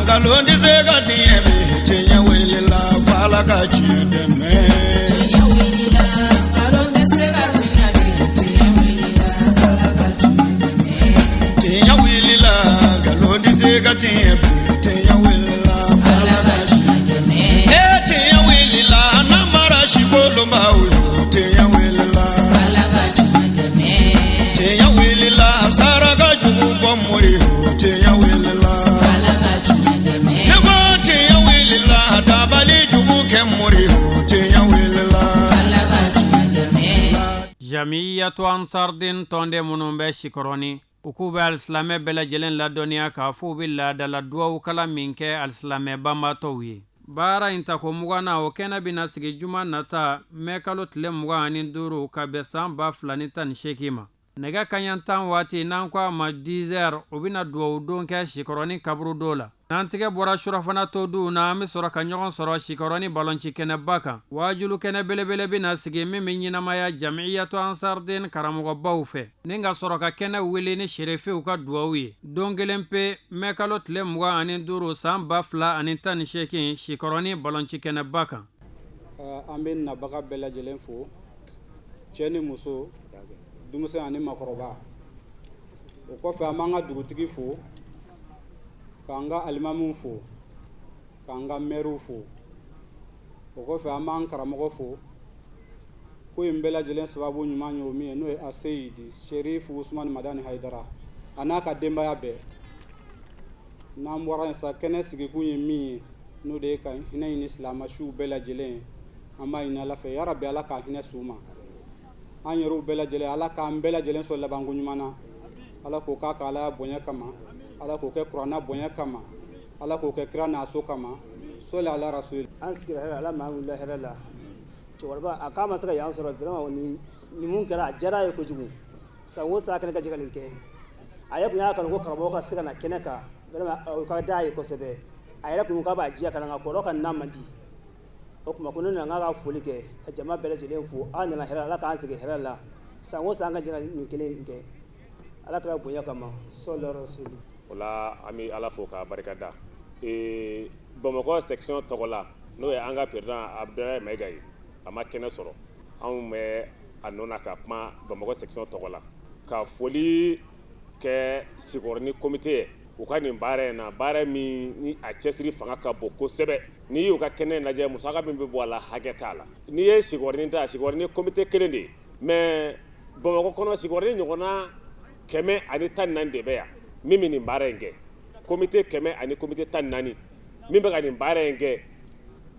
Nkalon tɛ se ka tiɲɛ bi, tiɲɛ wulila f'Ala ka tiɲɛ dɛmɛ. Tiɲɛ wulila, nkalon tɛ se ka tiɲɛ bi, tiɲɛ wulila, Ala ka tiɲɛ dɛmɛ. Tiɲɛ wulila, nkalon tɛ se ka tiɲɛ bi, tiɲɛ wulila f'Ala Ala ka ka tiɲɛ dɛmɛ. E tiɲɛ wulila, namara si kolonbaw yo, tiɲɛ wulila. Ala ka tiɲɛ dɛmɛ. Tiɲɛ wulila, saraka jugu bɔ mori yo, tiɲɛ wulila. Ala ka tiɲɛ dɛmɛ. Ne ko tiɲɛ wulila, dabali jugu kɛ mori yo, tiɲɛ wulila. Ala ka tiɲɛ dɛmɛ. Jamiyatu Ansardin tɔnden minnu bɛ Sikɔrɔni, u k'u bɛ alisilamɛ bɛɛ lajɛlen ladɔnniya k'a fɔ u bɛ laadala duwawukala min kɛ alisilamɛ banbaatɔw ye. Baara in tako 20nan, o kɛnɛ bɛna sigi juma nata, mɛ kalo tile 25, ka bɛn san 2018 ma, nɛgɛ kaɲa 10 waati, n'an ko a ma 10 heures. U bɛna duwawu don kɛ Sikɔrɔni kaburudo la. N'an tigɛ bɔra surafana to duw na, an bɛ sɔrɔ ka ɲɔgɔn sɔrɔ Sikɔrɔni balɔnci kɛnɛba kan. Waajulu kɛnɛ belebele bɛna sigi min bɛ ɲɛnamaya Jamiyatu Ansarden karamɔgɔbaw fɛ, ni ka sɔrɔ ka kɛnɛ wele ni serifew ka duwawu ye don kelen pe, mɛ kalo tile 25, san 2018, Sikɔrɔni balɔnci kɛnɛba kan. An bɛ nabaga bɛɛ lajɛlen fo, cɛ ni muso, denmisɛn ani makɔrɔba. O kɔfɛ, an b'an ka dugutigi fo, k'an ka alimamiw fo, k'an ka mɛriw fo. O kɔfɛ, an b'an karamɔgɔ fo. Ko in bɛɛ lajɛlen sababu ɲuman ye o min ye, n'o ye Aseyidi Sherif Usumani Madani Hayidara, a n'a ka denbaya bɛɛ. N'an bɔra yen sa, kɛnɛ sigikun ye min ye, n'o de ye ka hinɛ ɲini silamɛsiw bɛɛ lajɛlen ye, an b'a ɲini Ala fɛ, yarabi Ala ka hinɛ s'u ma. An yɛrɛw bɛɛ lajɛlen, Ala k'an bɛɛ lajɛlen sɔn labanko ɲuman na. Ala k'o k'a ka Alaya bonya kama, Ala k'o kɛ Kuranna bonya kama, Ala k'o kɛ kira n'a so kama. Sɔli ala rasul. An sigira hɛrɛ la, Ala m'an wulila hɛrɛ la. Cɛkɔrɔba a k'a ma se ka yan sɔrɔ. Vraiment, nin mun kɛra, a diyara a ye kojugu. San o san, a kɛnɛ ka jɛ ka nin kɛ. A yɛrɛ tun y'a kanu ko karamɔgɔ ka se ka na kɛnɛ kan. Vraiment, o ka d'a ye kosɛbɛ. A yɛrɛ kun k'a b'a jija ka na, nka kɔrɔ ka na man di. O tuma ko ne nana n k'a ka foli kɛ, ka jama bɛɛ lajɛlen fo. An nana hɛrɛ la, Ala k'an sigi hɛrɛ la. San o san, an ka jɛ ka nin kelen in kɛ, Ala kɛra bonya kama. Sɔli rasuli. O la, an bɛ Ala fo k'a barika da. Bamakɔ section tɔgɔ la, n'o ye an ka président Abdoulaye Mayiga ye, a ma kɛnɛ sɔrɔ, anw bɛ a nɔ na ka kuma Bamakɔ section tɔgɔ la, ka foli kɛ Sikɔrɔni comité ye u ka nin baara in na, baara min ni a cɛsiri fanga ka bon kosɛbɛ. N'i y'u ka kɛnɛ lajɛ, musaka min bɛ bɔ a la, hakɛ t'a la. N'i ye Sikɔrɔni ta, Sikɔrɔni comité kelen de ye, mais Bamakɔ kɔnɔ, Sikɔrɔni ɲɔgɔnna 114 de bɛ yan min bɛ nin baara in kɛ. Comité kɛmɛ ani comité 14 min bɛ ka nin baara in kɛ,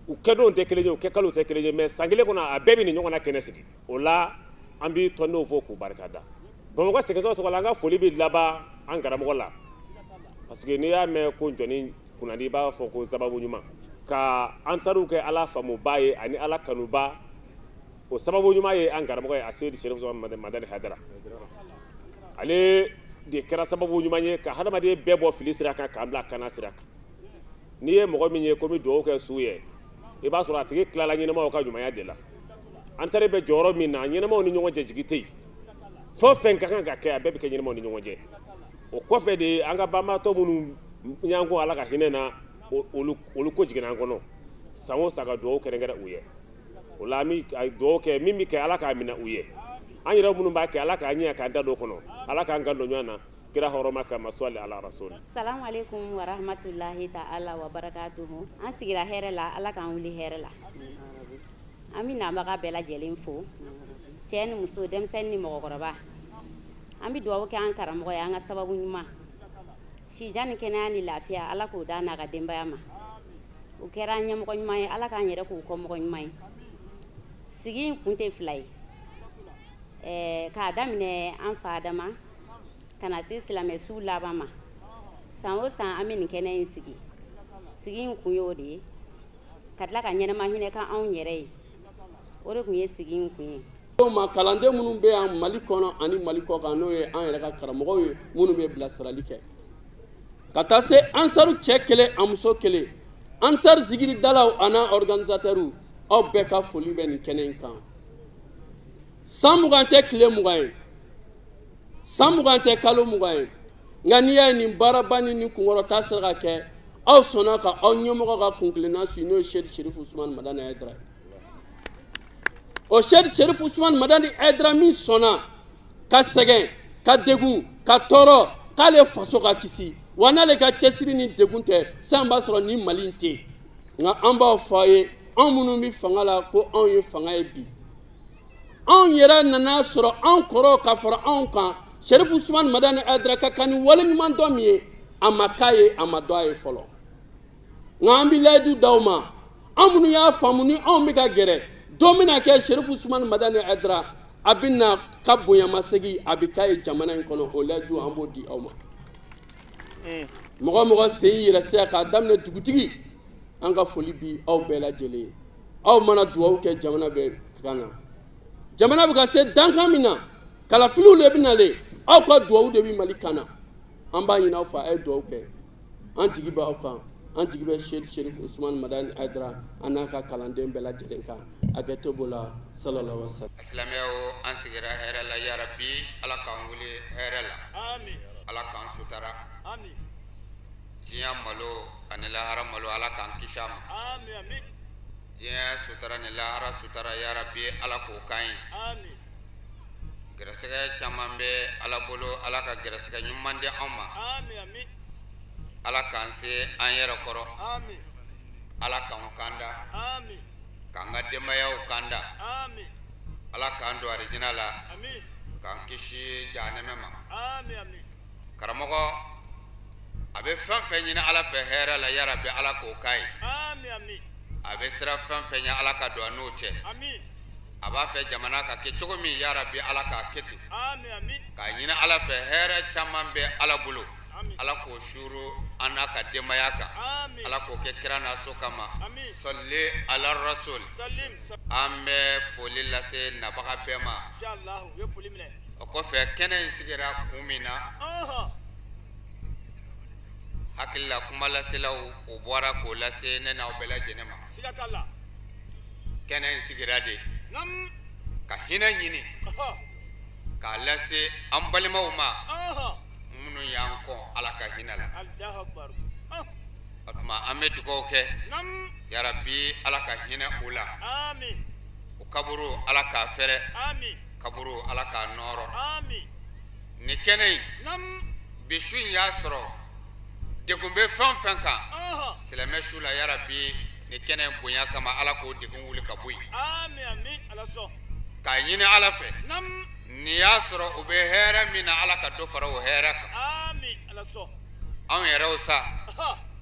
u kɛdonw tɛ kelen ye, u kɛkalow tɛ kelen ye, mais san kelen kɔnɔ, a bɛɛ bɛ nin ɲɔgɔnna kɛnɛ sigi. O la, an bɛ tɔndenw fo k'u barika da. Bamakɔ section tɔgɔ la, an ka foli bɛ laban an karamɔgɔ la, parce que n'i y'a mɛn ko jɔnni kunnandi, i b'a fɔ ko sababu ɲuman ka ansariw kɛ Ala faamuba ye ani Ala kanuba. O sababu ɲuman ye an karamɔgɔ ye, a Seyidi Sherif Madani Hayidara. Ale de kɛra sababu ɲuman ye ka hadamaden bɛɛ bɔ fili sira kan k'an bila kana sira kan. N'i ye mɔgɔ min ye ko n bɛ dugawu kɛ su ye, i b'a sɔrɔ a tigi tilala ɲɛnɛmaw ka ɲumanya de la. An taara bɛ jɔyɔrɔ min na, ɲɛnɛmaw ni ɲɔgɔn cɛ jigi tɛ yen. Fɛn o fɛn ka kan ka kɛ, a bɛɛ bɛ kɛ ɲɛnɛmaw ni ɲɔgɔn cɛ. O kɔfɛ de, an ka banbaatɔ minnu y'an ko Ala ka hinɛ na, olu ko jiginna an kɔnɔ. San o san, ka dugawu kɛrɛnkɛrɛn u ye. O la, an bɛ dugawu kɛ min bɛ kɛ, Ala k'a minɛ u ye. An yɛrɛ minnu b'a kɛ, Ala k'a ɲɛ k'an da don kɔnɔ, Ala k'an kan don ɲɔgɔn na kira hɔrɔma kama. Sɔli ala rasul. Salamu alaikum wa rahmatullahi ta'ala wa barakatuhu. An sigira hɛrɛ la, Ala k'an wuli hɛrɛ la. An bɛ nabaga bɛɛ lajɛlen fo, cɛ ni muso, denmisɛnnin ni mɔgɔkɔrɔba. An bɛ dugawu kɛ an karamɔgɔ ye, an ka sababu ɲuman, sijan ni kɛnɛya ni lafiya, Ala k'o d'an n'a ka denbaya ma. O kɛra an ɲɛmɔgɔ ɲuman ye, Ala k'an yɛrɛ k'u kɔmɔgɔ ɲuman ye. Sigi in kun tɛ fila ye, k'a daminɛ an fa Adama ka na se silamɛsu laban ma. San o san, an bɛ nin kɛnɛ in sigi. Sigi in kun y'o de ye, ka tila ka ɲɛnɛma hinɛ kan anw yɛrɛ ye. O de tun ye sigi in kun ye. O ma, kalanden minnu bɛ yan Mali kɔnɔ ani Mali kɔ kan, n'o ye an yɛrɛ ka karamɔgɔw ye minnu bɛ bilasirali kɛ, ka taa se ansaru cɛ kelen a muso kelen, ansar zikiridalaw an'a organisateurs, aw bɛɛ ka foli bɛ nin kɛnɛ in kan. San 20 tɛ tile 20 ye, san 20 tɛ kalo 20 ye, nka n'i y'a ye nin baaraba ni nin kunkɔrɔta sera ka kɛ. Aw sɔnna ka aw ɲɛmɔgɔ ka kuntilenna su, n'o ye Seyidi Serifu Usumani Madani Hayidara ye. O Seyidi Serifu Usumani Madani Hayidara min sɔnna ka sɛgɛn, ka degun, ka tɔɔrɔ, k'ale faso ka kisi, wa n'ale ka cɛsiri ni degun tɛ, sisan b'a sɔrɔ ni Mali in tɛ yen. Nka an b'aw fɔ aw ye, anw minnu bɛ fanga la, ko anw ye fanga ye bi, anw yɛrɛ nana sɔrɔ anw kɔrɔw ka fara anw kan. Serifu Usumani Madani Hayidara ka kan ni waleɲumandɔn min ye, a ma k'a ye, a ma dɔn a ye fɔlɔ. Nka an bɛ layidu d'aw ma, an minnu y'a faamu ni anw bɛ ka gɛrɛ, don bɛna kɛ Serifu Usumani Madani Hayidara a bɛ na ka bonyamasegin, a bɛ k'a ye jamana in kɔnɔ. O layidu an b'o di aw ma. Mɔgɔ mɔgɔ sen yɛrɛ sera k'a daminɛ dugutigi, an ka foli bi aw bɛɛ lajɛlen ye. Aw mana dugawu kɛ jamana bɛ kan na, jamana bɛ ka se dankan min na, kalafiliw de bɛ nalen, aw ka dugawu de bɛ Mali kan na. An b'a ɲini aw fɛ, a ye dugawu kɛ. An jigi bɛ aw kan, an jigi bɛ Seyidi Serifu Usumani Madani Hayidara an n'a ka kalanden bɛɛ lajɛlen kan. Hakɛto b'o la. Sallallahu alaihi wasallam. Silamɛw, an sigira hɛrɛ la. Yarabi, Ala k'an wuli hɛrɛ la. Ala k'an sutara diɲɛ malo ani lahara malo, Ala k'an kisi a ma. Diɲɛ sutara ni lahara sutara, yarabi, Ala k'o k'an ye. Gɛrɛsɛgɛ caman bɛ Ala bolo, Ala ka gɛrɛsɛgɛ ɲuman di anw ma. Ala k'an se an yɛrɛ kɔrɔ. Ala k'an kanda, k'an ka denbayaw kanda. Ala k'an don arijina la, k'an kisi jahanɛmɛ ma. Karamɔgɔ a bɛ fɛn fɛn ɲini Ala fɛ hɛrɛ la, yarabi, Ala k'o k'a ye. A bɛ siran fɛn fɛn ɲɛ, Ala ka don a n'o cɛ. A b'a fɛ jamana ka kɛ cogo min, yarabi, Ala k'a kɛ ten. K'a ɲini Ala fɛ, hɛrɛ caman bɛ Ala bolo, Ala k'o suuru an n'a ka denbaya kan. Ala k'o kɛ kira n'a so kama. Sɔli ala rasul. An bɛ foli lase nabaga bɛɛ ma. O kɔfɛ, kɛnɛ in sigira kun min na, hakili la kuma laselaw o bɔra k'o lase ne n'aw bɛɛ lajɛlen ma. Kɛnɛ in sigira de ka hinɛ ɲini k'a lase an balimaw ma minnu y'an kɔn Ala ka hinɛ la. O tuma an bɛ dugawu kɛ, yarabi, Ala ka hinɛ u la. U kaburu, Ala k'a fɛrɛ, kaburu, Ala k'a nɔɔrɔ. Nin kɛnɛ in bi su in y'a sɔrɔ degun bɛ fɛn fɛn kan silamɛ su la, yarabi, nin kɛnɛ in bonya kama, Ala k'o degun wuli ka bɔ yen. K'a ɲini Ala fɛ, nin y'a sɔrɔ u bɛ hɛrɛ min na, Ala ka dɔ fara o hɛrɛ kan. Anw yɛrɛw sa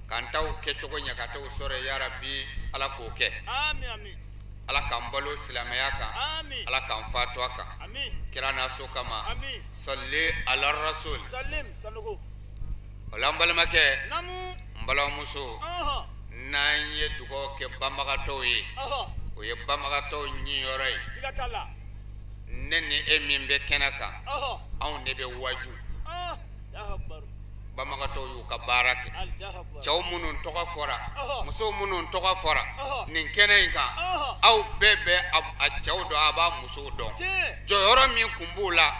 k'an taw kɛcogo ɲɛ ka t'o sɔrɔ, yarabi, Ala k'o kɛ. Ala k'an balo silamɛya kan, Ala k'an fatu a kan, kira n'a so kama. Sɔli ala rasul. O la, n balimakɛ, n balimamuso, n'an ye dugawu kɛ banbagatɔw ye, o ye banbagatɔw ɲiyɔrɔ ye. Ne ni e min bɛ kɛnɛ kan, anw de bɛ waju. Banbagatɔw y'u ka baara kɛ. Cɛw minnu tɔgɔ fɔra, musow minnu tɔgɔ fɔra nin kɛnɛ in kan, aw bɛɛ bɛ a cɛw dɔn, a b'a musow dɔn. Jɔyɔrɔ min tun b'u la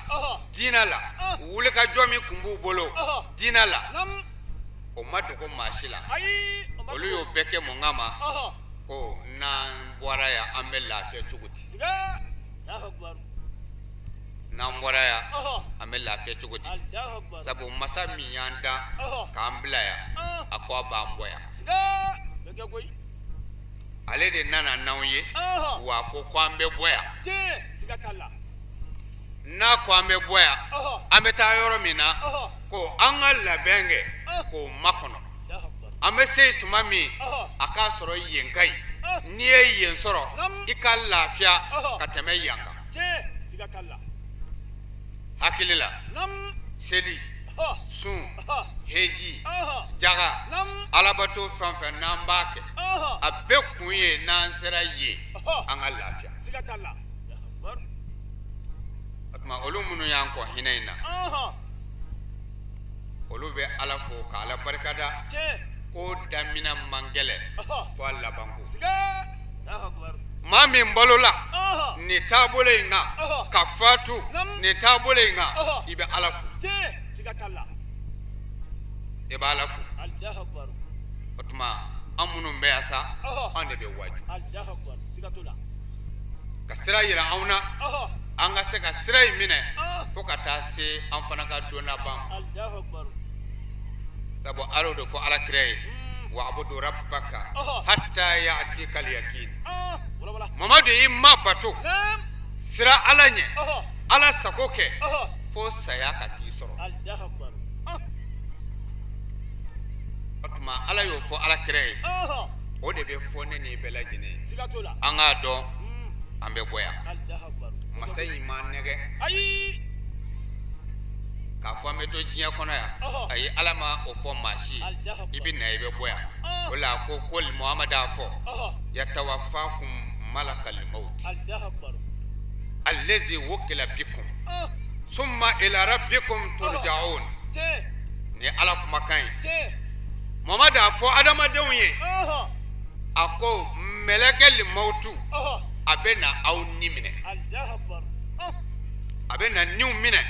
diinɛ la, wulikajɔ min tun b'u bolo diinɛ la, o ma dogo maa si la. Olu y'o bɛɛ kɛ mun kama? Ko n'an bɔra yan, an bɛ lafiya cogo di? N'an bɔra yan, an bɛ lafiya cogo di? Sabu masa min y'an dan k'an bila yan, a ko a b'an bɔ yan. Ale de nana n'anw ye, wa a ko ko an bɛ bɔ yan. N'a ko an bɛ bɔ yan, an bɛ taa yɔrɔ min na, ko an ka labɛn kɛ k'o makɔnɔ. An bɛ se tuma min, a k'a sɔrɔ yen ka ɲi. N'i ye yen sɔrɔ, i ka lafiya ka tɛmɛ yan kan. Hakili la, seli, sun, heji, jaga, alabato fɛn fɛn n'an b'a kɛ, a bɛɛ kun ye n'an sera yen, an ka lafiya. O tuma, olu minnu y'an kɔn hinɛ in na, olu bɛ Ala fo ka Ala barikada. Ko daminɛ man gɛlɛn fo a labanko. Maa min balola nin taabolo in kan ka fatu nin taabolo in kan, i bɛ Ala fo, i bɛ Ala fo. O tuma an minnu bɛ yan sa, anw de bɛ waaju ka sira yira anw na, an ka se ka sira in minɛ fo ka taa se an fana ka don laban ma. Sabu Ala y'o de fɔ Ala kira ye, wa'budu rabbaka hatta ya'tikal yakin. Mamadu, i ma bato, siran Ala ɲɛ, Ala sago kɛ fo saya ka t'i sɔrɔ. O tuma Ala y'o fɔ Ala kira ye, o de bɛ fɔ ne ni bɛɛ lajɛlen ye. An k'a dɔn an bɛ bɔ yan. Masa in m'an nɛgɛ k'a fɔ an bɛ to diɲɛ kɔnɔ yan. Ayi, Ala ma o fɔ maa si. I bɛ na, i bɛ bɔ yan. O la a ko ko Muhamadu a fɔ, yatawafakum malakal mawti allazi wukila bikum summa ila rabbikum turja'un. Nin ye Ala kumakan ye. Muhamadu a fɔ adamadenw ye, a ko mɛlɛkɛli mawtu a bɛ na aw ni minɛ, a bɛ na niw minɛ.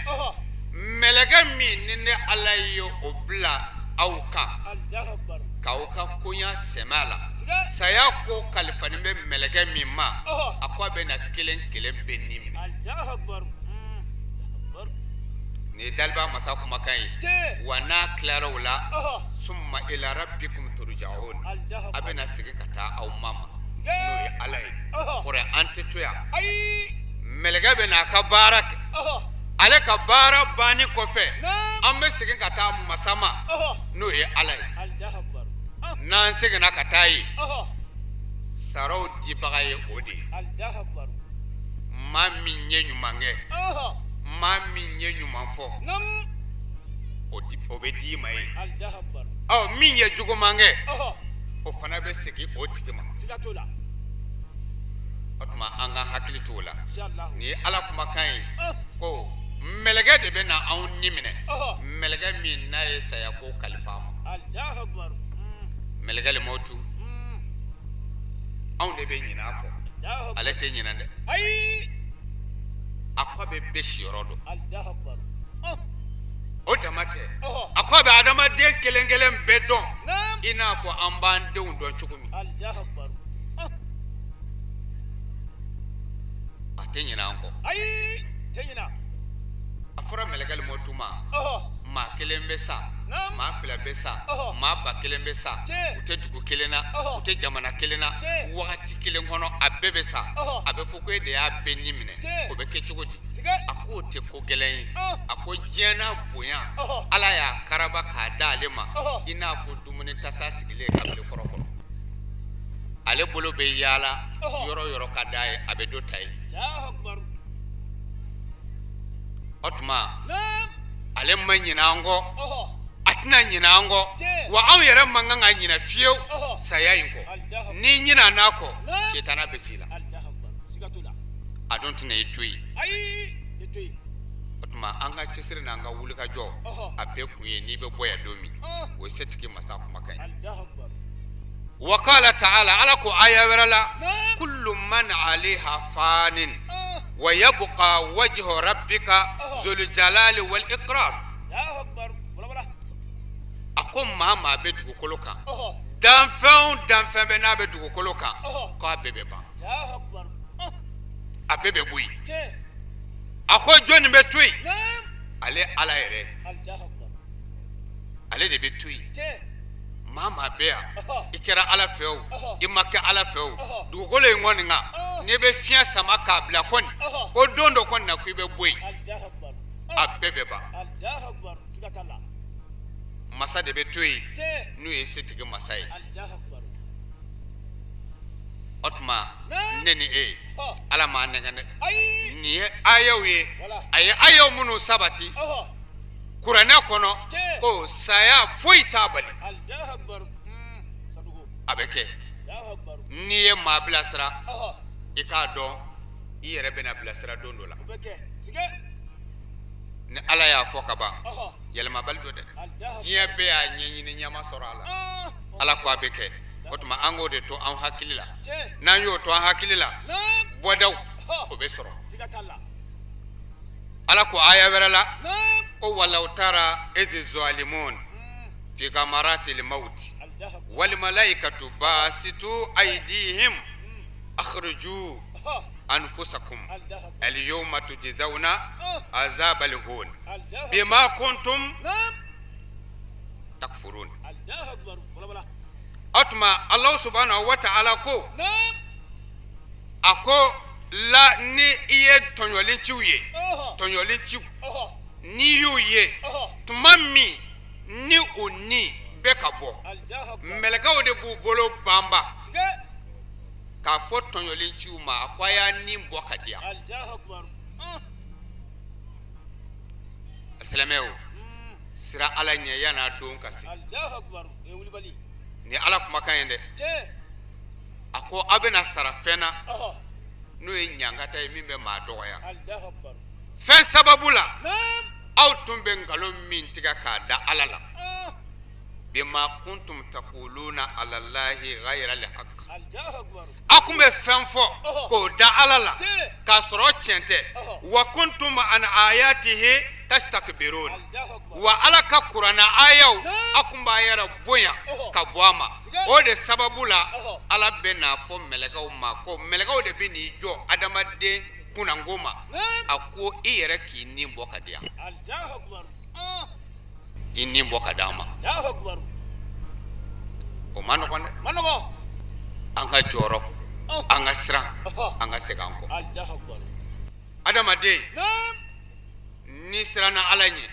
Mɛlɛkɛ min ni ne Ala ye o bila aw kan k'aw ka koɲa sɛmɛ a la, saya ko kalifanin bɛ mɛlɛkɛ min ma, a ko a bɛ na kelen kelen bɛɛ ni minɛ. Nin ye daliba masa kumakan ye. Wa n'a tilara o la, summa ila rabbikum turja'un, a bɛna segin ka taa aw ma ma, n'o ye Ala ye. Kɔrɔ an tɛ to yan. Mɛlɛkɛ bɛ n'a ka baara kɛ. Ale ka baara bannen kɔfɛ, an bɛ segin ka taa masa ma, n'o ye Ala ye. N'an seginna ka taa yen, saraw dibaga ye o de ye. Maa min ye ɲuman kɛ, maa min ye ɲuman fɔ, o bɛ d'i ma yen. Ɔ, min ye juguman kɛ, o fana bɛ segin o tigi ma. O tuma an ka hakili t'o la. Nin ye Ala kumakan ye ko mɛlɛkɛ de bɛ na anw ni minɛ, mɛlɛkɛ min n'a ye saya ko kalifa a ma. Mɛlɛkɛli mawtu, anw de bɛ ɲinɛ a kɔ, ale tɛ ɲinɛ dɛ. A ko a bɛ bɛɛ siyɔrɔ dɔn. O dama tɛ, a ko a bɛ adamaden kelen kelen bɛɛ dɔn i n'a fɔ an b'an denw dɔn cogo min. A tɛ ɲinɛ an kɔ. A fɔra mɛlɛkɛli mawtu ma, maa kelen bɛ sa, maa fila bɛ sa, maa 1000 bɛ sa, u tɛ dugu kelen na, u tɛ jamana kelen na, wagati kelen kɔnɔ a bɛɛ bɛ sa. A bɛ fɔ ko e de y'a bɛɛ ni minɛ, o bɛ kɛ cogo di? A k'o tɛ ko gɛlɛn ye. A ko diɲɛ n'a bonya, Ala y'a karaba k'a da ale ma i n'a fɔ dumuni tasa sigilen kabili kɔrɔ kɔnɔ. Ale bolo bɛ yaala yɔrɔ yɔrɔ ka d'a ye, a bɛ dɔ ta yen. O tuma ale ma ɲinɛ an kɔ, a tɛna ɲinɛ an kɔ, wa anw yɛrɛ man kan ka ɲinɛ fiyewu saya in kɔ. N'i ɲinɛna a kɔ, sitana bɛ s'i la, a dun tɛna i to yen. O tuma an ka cɛsiri n'an ka wulikajɔ, a bɛɛ kun ye n'i bɛ bɔ yan don min, o ye setigi masa kumakan ye. Wa qala ta'ala, Ala ko aya wɛrɛ la, kullu man alayha fanin wa yabqa wajhu rabbika zul jalali wal ikram. A ko maa maa bɛ dugukolo kan, danfɛn o danfɛn bɛ n'a bɛ dugukolo kan, k'a bɛɛ bɛ ban, a bɛɛ bɛ bɔ yen. A ko jɔnni bɛ to yen? Ale Ala yɛrɛ, ale de bɛ to yen. Maa maa bɛ yan, i kɛra Ala fɛ o, i ma kɛ Ala fɛ o, dugukolo in kɔni kan, n'i bɛ fiɲɛ sama k'a bila kɔni, ko don dɔ kɔni na ko i bɛ bɔ yen, a bɛɛ bɛ ban. Masa de bɛ to yen, n'o ye setigi masa ye. O tuma ne ni e, Ala m'an nɛgɛn dɛ. Nin ye ayaw ye, a ye ayaw minnu sabati kuranɛ kɔnɔ ko saya foyi t'a bali, a bɛ kɛ. N'i ye maa bilasira, i k'a dɔn i yɛrɛ bɛna bilasira don dɔ la. Ni Ala y'a fɔ ka ban, yɛlɛmabali don dɛ. Diɲɛ bɛɛ y'a ɲɛɲini, ɲɛ ma sɔrɔ a la. Ala ko a bɛ kɛ. O tuma an k'o de to an hakili la. N'an y'o to an hakili la, bɔdaw o bɛ sɔrɔ. Ala ko aya wɛrɛ la ko walaw tara izi zalimun fi gamaratil mawti. Walmalaikatu basitu aidihim akhriju anfusakum alyawma tujzauna azabal hun bima kuntum takfurun. O tuma Alahu subahana wa taala ko a ko la ni i ye tɔɲɔlenciw ye, tɔɲɔlenciw n'i y'u ye tuma min ni u ni bɛ ka bɔ, mɛlɛkɛw de b'u bolo banba k'a fɔ tɔɲɔlenciw ma, a ko a y'a ni bɔ ka di yan. Silamɛw, siran Ala ɲɛ yan'a don ka se. Ni Ala kumakan ye dɛ. A ko aw bɛna sara fɛn na n'o ye ɲangata ye min bɛ maa dɔgɔya fɛn sababu la aw tun bɛ nkalon min tigɛ k'a da Ala la bima kuntum takuluna alallahi ghayra alhaq. Aw tun bɛ fɛn fɔ k'o da Ala la k'a sɔrɔ tiɲɛ tɛ. Wa kuntum an ayatihi tastakbirun. Wa Ala ka kuranɛ ayaw, aw tun b'a yɛrɛ bonya ka bɔ a ma. O de sababu la Ala bɛ n'a fɔ mɛlɛkɛw ma ko mɛlɛkɛw de bɛ n'i jɔ adamaden kunnango ma, a ko i yɛrɛ k'i ni bɔ ka di yan, i ni bɔ ka d'an ma. O man nɔgɔn dɛ. An ka jɔrɔ, an ka siran, an ka segin an kɔ. Adamaden, n'i siranna Ala ɲɛ,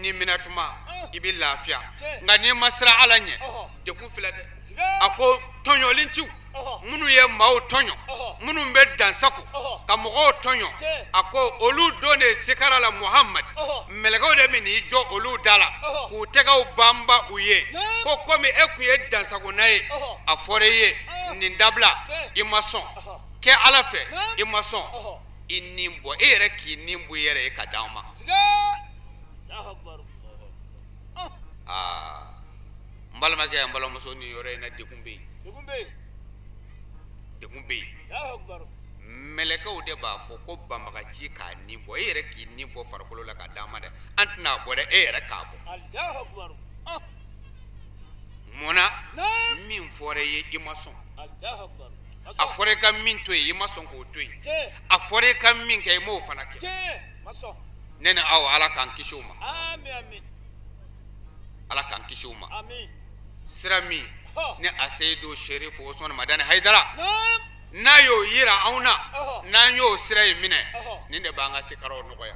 ni minɛ tuma i bɛ lafiya, nka n'i ma siran Ala ɲɛ, degun filɛ dɛ. A ko tɔɲɔlinciw minnu ye maaw tɔɲɔ, minnu bɛ dansago ka mɔgɔw tɔɲɔ, a ko olu don de sikara la Muhamad, mɛlɛkɛw de bɛ n'i jɔ olu da la k'u tɛgɛw banba u ye ko komi e tun ye dansagona ye, a fɔra i ye nin dabila, i ma sɔn, kɛ Ala fɛ, i ma sɔn, i ni bɔ, e yɛrɛ k'i ni bɔ i yɛrɛ ye ka d'an ma. Aa, n balimakɛ, n balimamuso, nin yɔrɔ in na degun bɛ yen, degun bɛ yen. Mɛlɛkɛw de b'a fɔ ko banbagaci k'a ni bɔ, e yɛrɛ k'i ni bɔ farikolo la ka d'an ma dɛ, an tɛna a bɔ dɛ, e yɛrɛ k'a bɔ. Mun na? Min fɔra i ye i ma sɔn, a fɔra i ka min to yen i ma sɔn k'o to yen, a fɔra i ka min kɛ i m'o fana kɛ. Ne ni aw, Ala k'an kisi o ma, Ala k'an kisi o ma. Sira min ni a seyidu Serifu Usumani Madani Hayidara n'a y'o yira anw na, n'an y'o sira in minɛ, nin de b'an ka sikaraw nɔgɔya.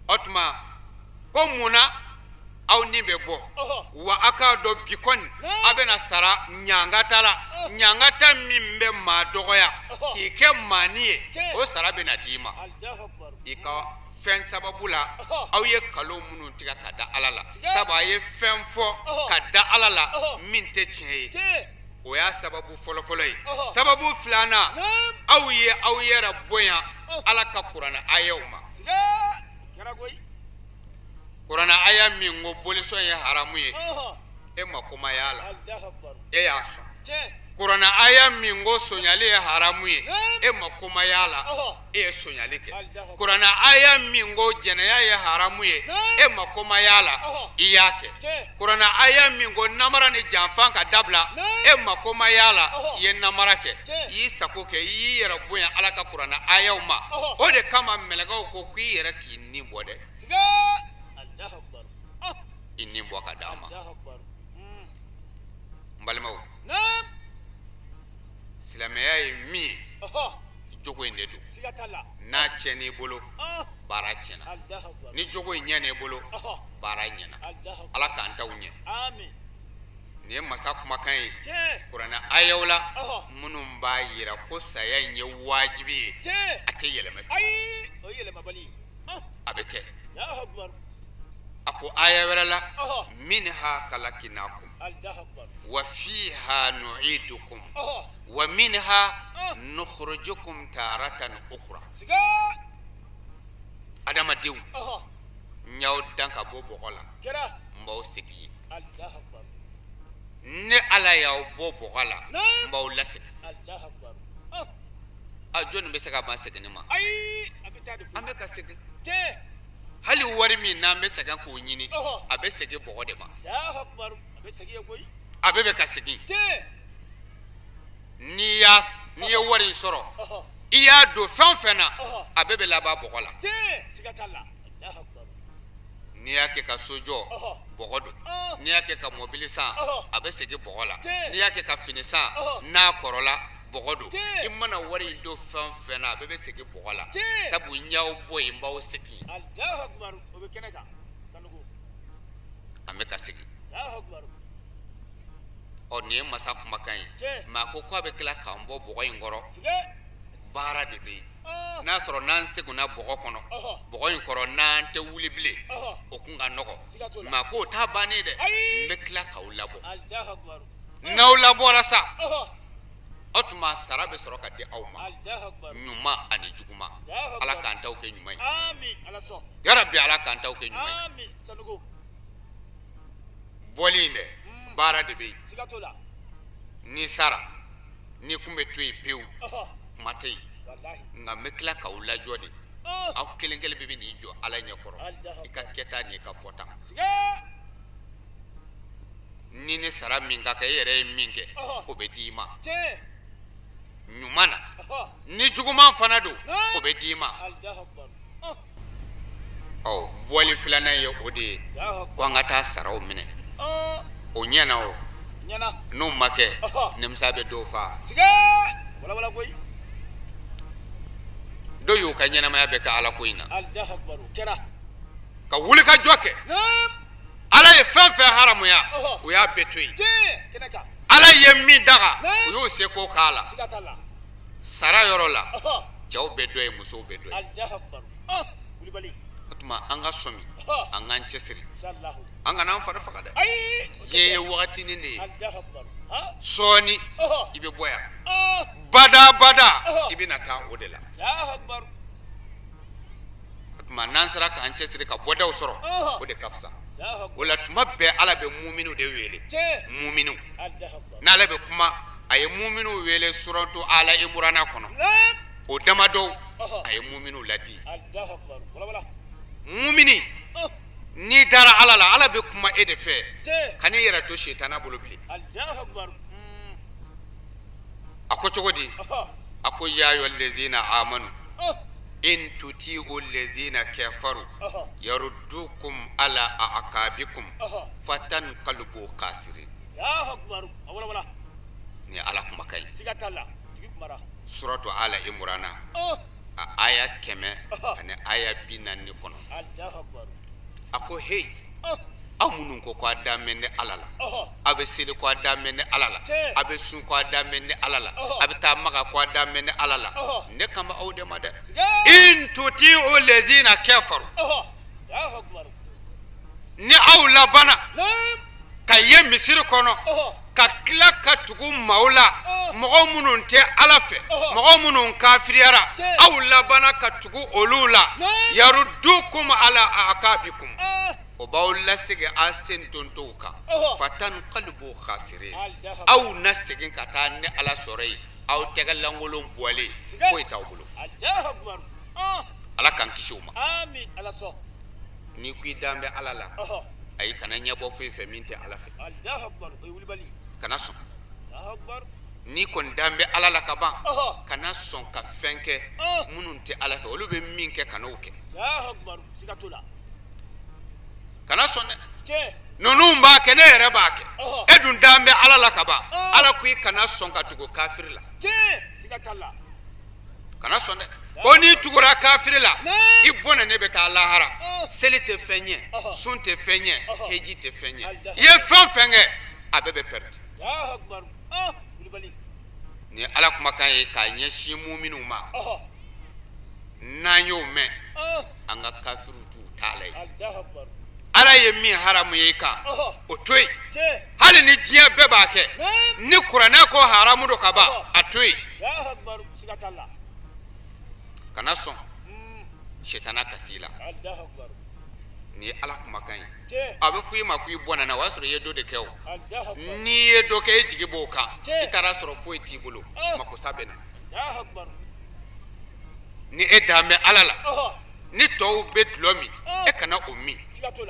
O tuma ko mun na aw ni bɛ bɔ? Wa aw k'a dɔn bi kɔni aw bɛna sara ɲangata la, ɲangata min bɛ maa dɔgɔya k'i kɛ maani ye, o sara bɛna d'i ma i ka fɛn sababu la. Aw ye nkalon minnu tigɛ ka da Ala la, sabu a ye fɛn fɔ ka da Ala la min tɛ tiɲɛ ye, o y'a sababu fɔlɔfɔlɔ ye. Sababu filanan, aw ye aw yɛrɛ bonya Ala ka kuranɛ ayaw ma. Kuranɛ aya min ko bolisɔn ye haramu ye, e ma kuma y'a la, e y'a sɔn. Kuranɛ aya min ko sonyali ye haramu ye, e ma kuma y'a la, e ye sonyali kɛ. Kuranɛ aya min ko jɛnɛya ye haramu ye, e ma kuma y'a la, i y'a kɛ. Kuranɛ aya min ko namara ni janfa ka dabila, e ma kuma y'a la, i ye namara kɛ, i y'i sago kɛ, i y'i yɛrɛ bonya Ala ka kuranɛ ayaw ma. O de kama mɛlɛkɛw ko k'i yɛrɛ k'i ni bɔ dɛ, i ni bɔ ka d'an ma. N balimaw, silamɛya ye min ye, jogo in de don. N'a tiɲɛn'i bolo, baara tiɲɛna. Ni jogo in ɲɛn'i bolo, baara ɲɛna. Ala k'an taw ɲɛ. Nin ye masa kumakan ye kuranɛ ayaw la minnu b'a yira ko saya in ye wajibi ye, a tɛ yɛlɛma, a bɛ kɛ. A ko aya wɛrɛ la, minha khalaqnakum wa fiha nu'idukum wa minha nukhrijukum taratan ukhra. Adamadenw, n y'aw dan ka bɔ bɔgɔ la, n b'aw segin yen. Ne Ala y'aw bɔ bɔgɔ la, n b'aw lasegin. A jɔnni bɛ se ka ban seginni ma? An bɛ ka segin. Hali wari min n'an bɛ sɛgɛn k'o ɲini, a bɛ segin bɔgɔ de ma. A bɛɛ bɛ ka segin. N'i y'a n'i ye wari in sɔrɔ, i y'a don fɛn o fɛn na, a bɛɛ bɛ laban bɔgɔ la. N'i y'a kɛ ka so jɔ, bɔgɔ don. N'i y'a kɛ ka mɔbili san, a bɛ segin bɔgɔ la. N'i y'a kɛ ka fini san, n'a kɔrɔla, bɔgɔ don. I mana wari in don fɛn o fɛn na, a bɛɛ bɛ segin bɔgɔ la, sabu n y'aw bɔ yen, n b'aw segin. An bɛ ka segin. Ɔ, nin ye masa kumakan ye. Mɛ a ko k'a bɛ tila k'an bɔ bɔgɔ in kɔrɔ. Baara de bɛ yen. N'a sɔrɔ n'an seginna bɔgɔ kɔnɔ, bɔgɔ in kɔrɔ, n'an tɛ wuli bilen, o kun ka nɔgɔ. Mɛ a ko o t'a bannen dɛ, n bɛ tila k'aw labɔ. N'aw labɔra sa, o tuma sara bɛ sɔrɔ ka di aw ma, ɲuman ani juguman. Ala k'an taw kɛ ɲuman ye, yarabi. Ala k'an taw kɛ ɲuman ye. Bɔli in dɛ, baara de bɛ yen. N'i sara, n'i kun bɛ to yen pewu, kuma tɛ yen. Nka n bɛ tila k'aw lajɔ de. Aw kelen kelen bɛɛ bɛ n'i jɔ Ala ɲɛkɔrɔ, i ka kɛta n'i ka fɔta. Ni ni sara min ka kan, e yɛrɛ ye min kɛ, o bɛ di i ma ɲuman na. Ni juguman fana don, o bɛ di i ma. Ɔ, bɔli filanan ye o de ye, ko an ka taa saraw minɛ. O ɲɛna, o n'o ma kɛ, nimisa bɛ dɔw faa. Dɔw y'u ka ɲɛnamaya bɛɛ kɛ Ala ko in na, ka wuli ka jɔ kɛ. Ala ye fɛn fɛn haramuya, u y'a bɛɛ to yen. Ala ye min daga, u y'u seko k'a la. Sara yɔrɔ la, cɛw bɛ dɔ ye, musow bɛ dɔ ye. O tuma an ka sɔmi, an k'an cɛsiri, an kana an fari faga dɛ. Diɲɛ ye wagatinin de ye. Sɔɔni i bɛ bɔ yan, bada bada i bɛna taa o de la. O tuma n'an sera k'an cɛsiri ka bɔdaw sɔrɔ, o de ka fisa. O la tuma bɛɛ Ala bɛ muminu de wele, muminu. N'ale bɛ kuma, a ye muminu wele suratu Ala Imurana kɔnɔ. O damadɔw, a ye muminu ladi. Mumini, n'i dara Ala la, Ala bɛ kuma e de fɛ. Kan'i yɛrɛ to sitana bolo bilen. A ko cogo di? A ko ya ayyuhal lezina amanu in tuti'u lezina kafaru yaruddukum ala a'kabikum fatanqalibu khasirin. Ni Ala kumakan ye, suratu Ala Imurana, a aya 149. A ko heyi, aw minnu ko ko a dan bɛ ne Ala la, aw bɛ seli ko a dan bɛ ne Ala la, aw bɛ sun ko a dan bɛ ne Ala la, aw bɛ taa Maka ko a dan bɛ ne Ala la, ne kan bɛ aw de ma dɛ. In tuti'u lezina kafaru, ni aw labanna ka ye misiri kɔnɔ ka tila ka tugu maaw la, mɔgɔ minnu tɛ Ala fɛ, mɔgɔ minnu kafiriyara, aw labanna ka tugu olu la, yaruddukum ala a'kabikum, o b'aw lasegin a sen tontow kan, fatanqalibu khasirin, aw na segin ka taa ne Ala sɔrɔ yen aw tɛgɛ lankolon bɔlen, foyi t'aw bolo. Ala k'an kisi o ma. N'i ko i dan bɛ Ala la, ayi, kana ɲɛbɔ foyi fɛ min tɛ Ala fɛ, kana sɔn. N'i kɔni dan bɛ Ala la ka ban, kana sɔn ka fɛn kɛ minnu tɛ Ala fɛ. Olu bɛ min kɛ, kana o kɛ, kana sɔn dɛ. Ninnu b'a kɛ, ne yɛrɛ b'a kɛ, e dun dan bɛ Ala la ka ban. Ala ko i kana sɔn ka tugu kafiri la, kana sɔn dɛ. Ko n'i tugura kafiri la, i bɔnɛ ne bɛ taa lahara. Seli tɛ fɛn ɲɛ, sun tɛ fɛn ɲɛ, heji tɛ fɛn ɲɛ. I ye fɛn fɛn kɛ, a bɛɛ bɛ pɛrɛdi. Nin ye Ala kumakan ye k'a ɲɛsin muminw ma. N'an y'o mɛn, an ka kafiriw t'u ta la ye. Ala ye min haramu ye i kan, o to yen. Hali ni diɲɛ bɛɛ b'a kɛ, ni kuranɛ ko haramu don ka ban, a to yen. Kana sɔn sitana ka s'i la. Nin ye Ala kumakan ye. A bɛ fɔ i ma ko i bɔnɛna, o y'a sɔrɔ i ye dɔ de kɛ. O n'i ye dɔ kɛ, e jigi b'o kan, i taara sɔrɔ foyi t'i bolo, makosa bɛ na. Ni e dan bɛ Ala la, ni tɔw bɛ dulɔ min, e kana kana o min.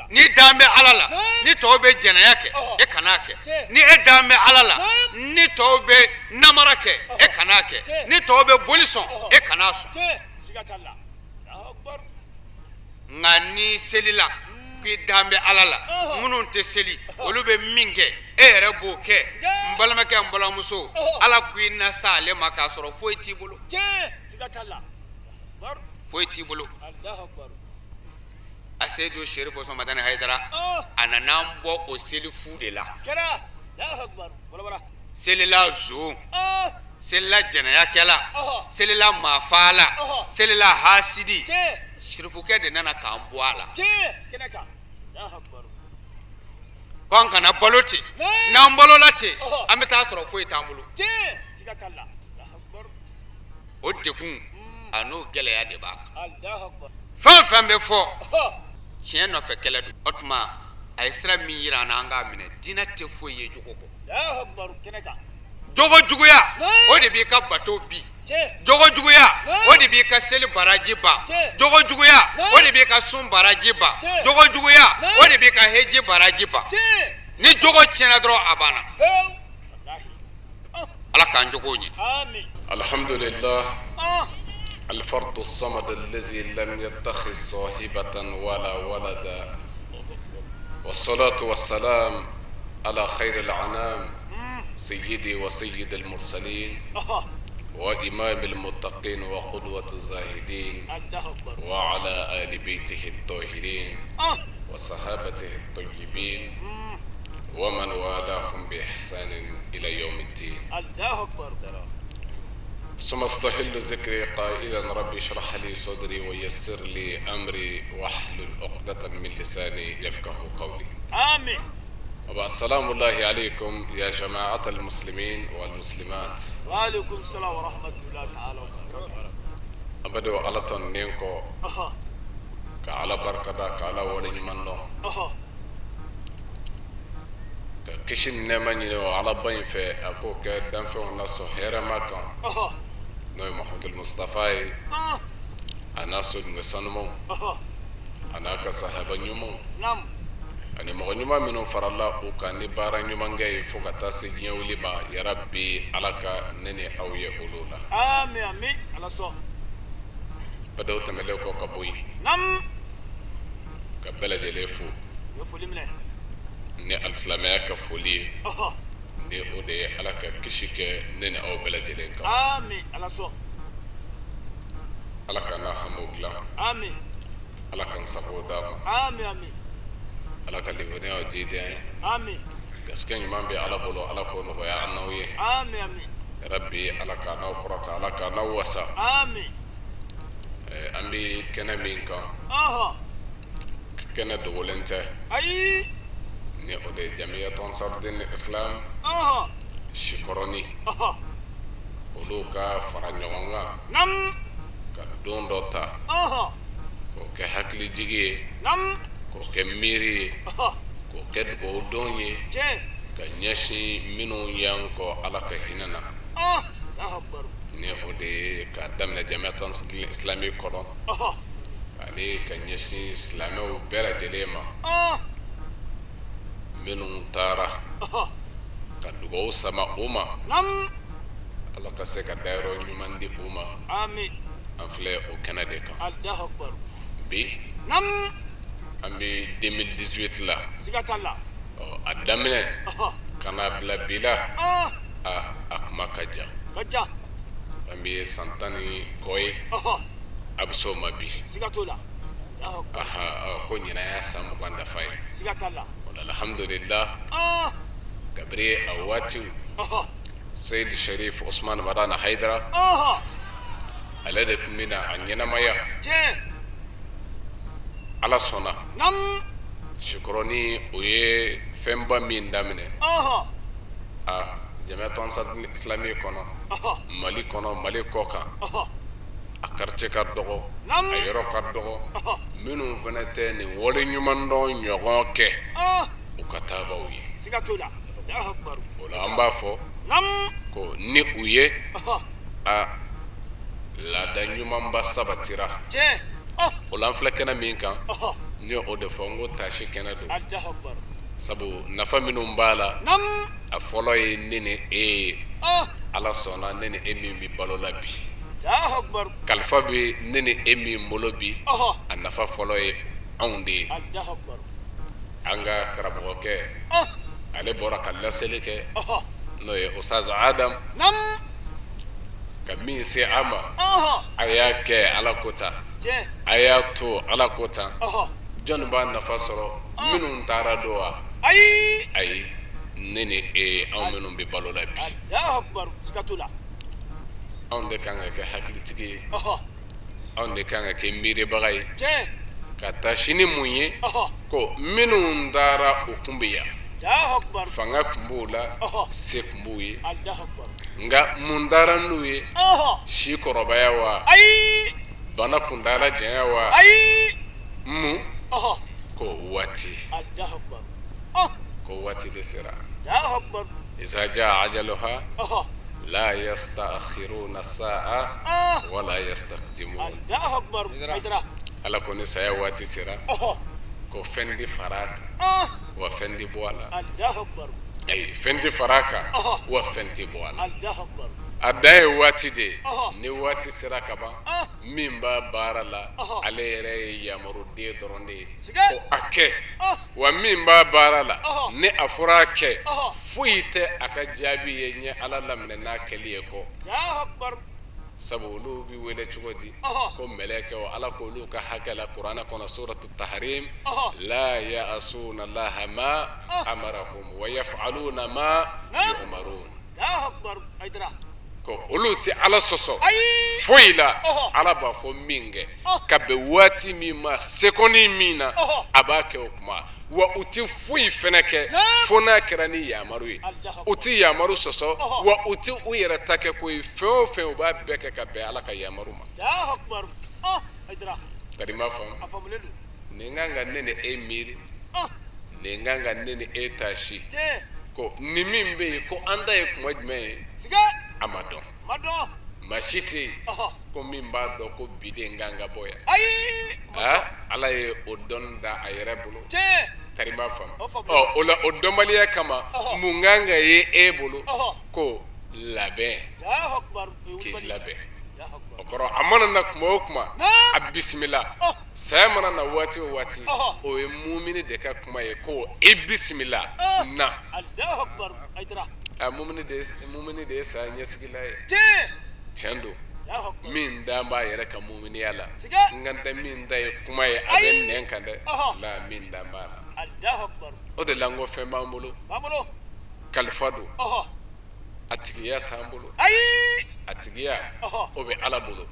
N'i dan bɛ Ala la, ni tɔw bɛ jɛnɛya kɛ, e kan'a kɛ. Ni e dan bɛ Ala la, ni tɔw bɛ namara kɛ, e kan'a kɛ. Ni tɔw bɛ boli sɔn, e kan'a sɔn. Nka n'i selila k'i dan bɛ Ala la, minnu tɛ seli olu bɛ min kɛ, e yɛrɛ b'o kɛ. N balimakɛ, n balimamuso, Ala ko i na s'ale ma k'a sɔrɔ foyi t'i bolo, foyi t'i bolo. A Seyidu Serifu Usumani Madani Hayidara, a nana an bɔ o seli fu de la. Selila zon, selila jɛnɛyakɛla, selila maafaala, selila hasidi, sirifukɛ de nana k'an bɔ a la ko an kana balo ten. N'an balola ten, an bɛ taa sɔrɔ foyi t'an bolo. O degun a n'o gɛlɛya de b'a kan. Fɛn fɛn bɛ fɔ, tiɲɛ nɔfɛ kɛlɛ don. O tuma a ye sira min jira an na, an k'a minɛ. Diinɛ tɛ foyi ye jogo kɔ. Jogo juguya, o de b'i ka bato bin. Jogo juguya, o de b'i ka seli baraji ban. Jogo juguya, o de b'i ka sun baraji ban. Jogo juguya, o de b'i ka heji baraji ban. Ni jogo tiɲɛna dɔrɔn, a banna. Ala k'an jogo ɲɛ. Alhamdulillah الفرد الصمد الذي لم يتخذ صاحبة ولا ولدا والصلاة والسلام على خير الأنام سيدي وسيد المرسلين وإمام المتقين وقدوة الزاهدين وعلى آل بيته الطاهرين وصحابته الطيبين ومن والاهم بإحسان إلى يوم الدين. ثم استهل ذكري قائلا ربي اشرح لي صدري ويسر لي أمري واحلل عقدة من لساني يفقه قولي. آمين. السلام الله عليكم يا جماعة المسلمين والمسلمات. وعليكم السلام ورحمة الله تعالى وبركاته. An badenw, Ala tanunen kɔ, ka Ala barikada, ka Ala waleɲuman dɔn, ka kisi ni nɛɛma ɲini o Alaba in fɛ, a k'o kɛ danfɛnw na sɔn hɛrɛma kan, n'o ye Mahamadu Mustafa ye, a n'a soden sanumaw, a n'a ka sahaba ɲumanw, ani mɔgɔ ɲuman minnu farala u kan ni baara ɲumankɛ ye fo ka taa se diɲɛ wuli ma. Yarabi, Ala ka ne ni aw ye olu la. Amin, amin. Ala sɔn. Badenw, tɛmɛlen kɔ ka bɔ yen, ka bɛɛ lajɛlen fo U ye foli minɛ. ni alisilamɛya ka foli ye, ni o de ye Ala ka kisi kɛ ne ni aw bɛɛ lajɛlen kan. Amin. Ala sɔn. Ala ka n'a hamiw dilan. Amin. Ala ka n sago d'a ma. Amin, amin. Ala ka limaniyaw jidi an ye. Amin. Garisɛgɛ ɲuman bɛ Ala bolo, Ala k'o nɔgɔya an n'aw ye. Amin, amin. Yarabi, Ala k'a n'aw kɔrɔta, Ala k'a n'aw wasa. Amin. An bɛ kɛnɛ min kan, kɛnɛ dogolen tɛ. Ayi. Ni o de ye Jamiyatu Ansarudin Islam Sikɔrɔni, olu ka fara ɲɔgɔn kan ka don dɔ ta k'o kɛ hakilijigi ye, k'o kɛ miiri ye, k'o kɛ dugawu don ye ka ɲɛsin minnu y'an kɔn Ala ka hinɛ na, ni o de ye k'a daminɛ Jamiyatu Ansarudin Islami kɔnɔ ani ka ɲɛsin silamɛw bɛɛ lajɛlen ma minnu taara, ka dugawu sama u ma, Ala ka se ka dayɔrɔ ɲuman di u ma. An filɛ o kɛnɛ de kan bi. An bɛ 2018 la. Ɔ, a daminɛ ka n'a bila bi la, a kuma ka jan. An bɛ san 10 ni kɔ ye, a bɛ se o ma bi. Aha, ko ɲinan y'a san 20 dafa ye. Alhamdulillah, kabiri a waatiw, Seyidi Sherif Osman Madani Hayidara, ale de tun bɛna a ɲɛnamaya. Ala sɔnna, Sikɔrɔni, o ye fɛnba min daminɛ a Jamiyatu Ansarudin Islami kɔnɔ, Mali kɔnɔ, Mali kɔ kan, a quartier ka dɔgɔ, a yɔrɔ ka dɔgɔ, minnu fana tɛ nin wale ɲumandɔn ɲɔgɔn kɛ u ka taabaw ye. O la, an b'a fɔ ko ni u ye a laada ɲumanba sabatira. O la, an filɛ kɛnɛ min kan. N ye o de fɔ n ko taasi kɛnɛ don, sabu nafa minnu b'a la, a fɔlɔ ye ne ni e ye. Ala sɔnna ne ni e min bɛ balo la bi, kalifa bɛ ne ni e min bolo bi, a nafa fɔlɔ ye anw de ye. An ka karamɔgɔkɛ, ale bɔra ka laseli kɛ, n'o ye Ustaz Adam, ka min se a ma, a y'a kɛ Ala ko tan, a y'a to Ala ko tan. Jɔnni b'a nafa sɔrɔ? Minnu taara don wa? Ayi, ayi, ne ni e, anw minnu bɛ balo la bi, anw de kan ka kɛ hakilitigi ye, anw de kan ka kɛ miiribaga ye ka taasi ni mun ye? Ko minnu taara, u kun bɛ yan, fanga tun b'u la, se tun b'u ye, nka mun taara n'u ye? Si kɔrɔbaya wa? Ayi. Bana kuntaala janya wa? Ayi. Mun ko waati, ko waati de sera. Iza jaa ajaluha la yastakhiruna sa'a wala yastaqdimun. Ala ko ni saya waati sera, ko fɛn tɛ fara a kan wa fɛn tɛ bɔ a la. Ayi, fɛn tɛ fara a kan wa fɛn tɛ bɔ a la. A dan ye waati de ye. Ni waati sera ka ban, min b'a baara la, ale yɛrɛ ye yamaruden dɔrɔn de ye ko a kɛ. Wa min b'a baara la, ni a fɔra a kɛ, foyi tɛ a ka jaabi ye n ye Ala laminɛ n'a kɛli ye kɔ. Sabu olu bɛ wele cogo di? Ko mɛlɛkɛw. Ala ko olu ka hakɛ la kuranɛ kɔnɔ, suratu taharim: la ya'asuna laha ma amarahum wa yaf'aluna ma yu'marun. Ko olu tɛ Ala sɔsɔ foyi la. Ala b'a fɔ min kɛ ka bɛn waati min ma, sekɔni min na, a b'a kɛ o tuma. Wa u tɛ foyi fɛnɛ kɛ fo n'a kɛra ni yamaru ye. U tɛ yamaru sɔsɔ, wa u tɛ u yɛrɛ ta kɛ ko ye. Fɛn o fɛn, u b'a bɛɛ kɛ ka bɛn Ala ka yamaru ma. Tari ma faamu? Nin kan ka ne ni e miiri, nin kan ka ne ni e taasi ko nin min bɛ yen, ko an ta ye kuma jumɛn ye? A ma dɔn. Maa si tɛ yen ko min b'a dɔn ko bi de n kan ka bɔ yan. Aa, Ala ye o dɔn da a yɛrɛ bolo. Tari ma faamu? Ɔ, o la, o dɔnbaliya kama, mun kan ka ye e bolo? Ko labɛn, k'i labɛn. O kɔrɔ, a mana na kuma o kuma, a bisimila. Saya mana na waati o waati, o ye mumini de ka kuma ye ko i bisimila na. A mumini de ye saya ɲɛsigila ye. Tiɲɛ don, min dan b'a yɛrɛ ka muminiya la, n kan tɛ min ta ye kuma ye a bɛ nɛn kan dɛ la, min dan b'a la. O de la n ko fɛn b'an bolo, kalifa don. A tigiya t'an bolo, ayi, a tigiya o bɛ Ala bolo.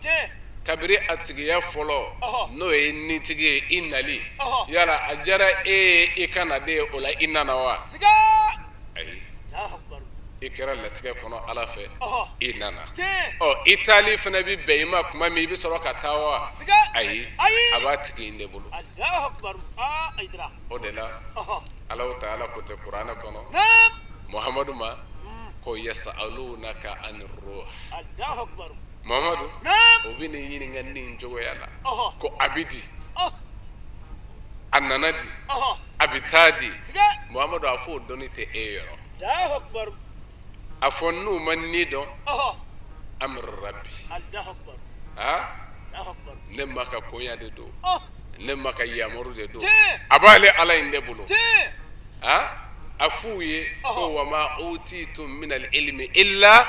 Kabiri a tigiya fɔlɔ, n'o ye nitigi ye, i nali yala a diyara e ye i ka na de, o la i nana wa? Ayi, i kɛra latigɛ kɔnɔ Ala fɛ, i nana. Ɔ, i taali fana bɛ bɛn i ma tuma min, i bɛ sɔrɔ ka taa wa? Ayi, a b'a tigi in de bolo. O de la Ala taala ko tɛ kuranɛ kɔnɔ Muhamadu ma ko yasalunaka ani ruh. Muhamadu, o bɛ n'i ɲininka nin cogoya la ko a bɛ di, a nana di, a bɛ taa di. Muhamadu, a fɔ o dɔnni tɛ e yɔrɔ. A fɔ n'u ma ni dɔn, amru rabbi, ne ma ka koɲa de don, ne ma ka yamaru de don, a b'ale Ala in de bolo. A f'u ye ko wa ma utitum minal ilmi illa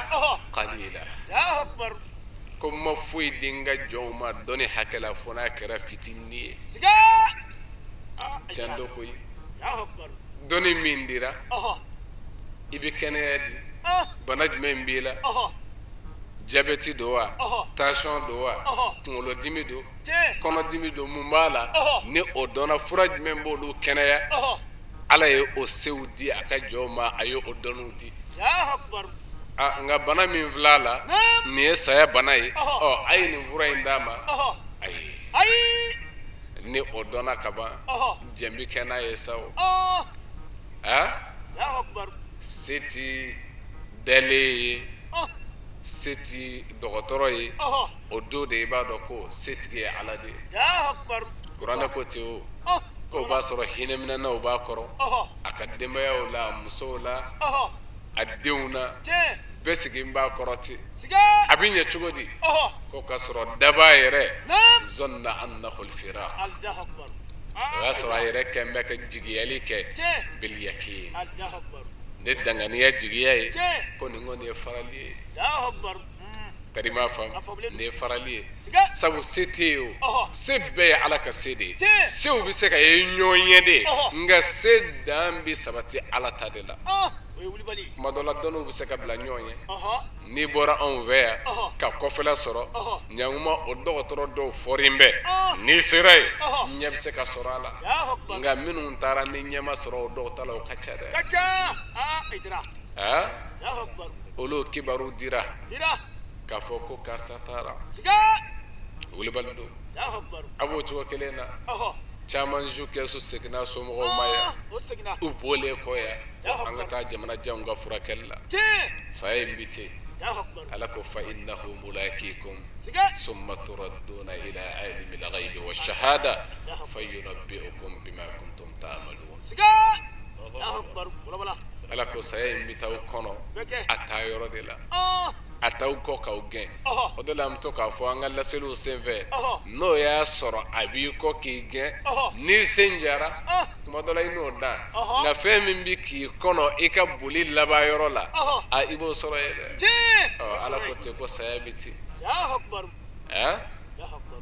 qalila, ko n ma foyi di n ka jɔnw ma dɔnni hakɛ la fo n'a kɛra fitinin ye. Tiɲɛ don koyi, dɔnni min dira, i bɛ kɛnɛya di. Bana jumɛn b'i la? Jabɛti don wa? Tansiyɔn don wa? Kunkolodimi don? Kɔnɔdimi don? Mun b'a la? Ni o dɔnna, fura jumɛn b'olu kɛnɛya? Ala ye o sew di a ka jɔnw ma, a ye o dɔnniw di. Nka bana min filɛ a la, nin ye saya bana ye, ɔ, a ye nin fura in d'a ma. Ayi, ni o dɔnna ka ban, jɛn bɛ kɛ n'a ye sa. O se ti dalen ye, se ti dɔgɔtɔrɔ ye. O don de i b'a dɔn ko setigi ye Ala de ye. Kuranɛ ko ten o. K'o b'a sɔrɔ hinɛminɛnaw b'a kɔrɔ, a ka denbayaw la, a musow la, a denw na, bɛɛ sigilen b'a kɔrɔ ten. A bɛ ɲɛ cogo di? Ko ka sɔrɔ dabaa yɛrɛ zɔnna annahu lfiraq, o y'a sɔrɔ a yɛrɛ kɛn bɛ ka jigiyali kɛ bilyakin, ni danganiya jigiya ye ko nin kɔni ye farali ye. Tari m'a faamu, nin ye farali ye, sabu se tɛ yen, o se bɛɛ ye Ala ka se de ye. Sew bɛ se ka ye ɲɔgɔn ɲɛ de, nka se dan bɛ sabati Ala ta de la. Tuma dɔ la dɔnniw bɛ se ka bila ɲɔgɔn ɲɛ. N'i bɔra anw fɛ yan ka kɔfɛla sɔrɔ, ɲankuma o dɔgɔtɔrɔ dɔw fɔrin bɛ, n'i sera yen ɲɛ bɛ se ka sɔrɔ a la, nka minnu taara ni ɲɛ ma sɔrɔ o dɔw ta la, o ka ca dɛ. Olu kibaru dira k'a fɔ ko karisa taara, wulibali don. A b'o cogo kelen na, caman su kɛsu seginna somɔgɔw ma yan, u bɔlen kɔ yan, an ka taa jamana janw ka furakɛli la, saya in bɛ ten. Ala ko fa innahu mulakikum summa turadduna ila alimil ghaibi wa shahada fayunabbi'ukum bima kuntum ta'malun. Ala ko saya in bɛ taa aw kɔnɔ a taa yɔrɔ de la, a t'aw kɔ k'aw gɛn. O de la an bɛ to k'a fɔ an ka laseliw senfɛ, n'o y'a sɔrɔ a b'i kɔ k'i gɛn, n'i sen jara tuma dɔ la i n'o dan, nka fɛn min bɛ k'i kɔnɔ i ka boli laban yɔrɔ la, a i b'o sɔrɔ yen dɛ. Ala ko ten ko saya bɛ ten,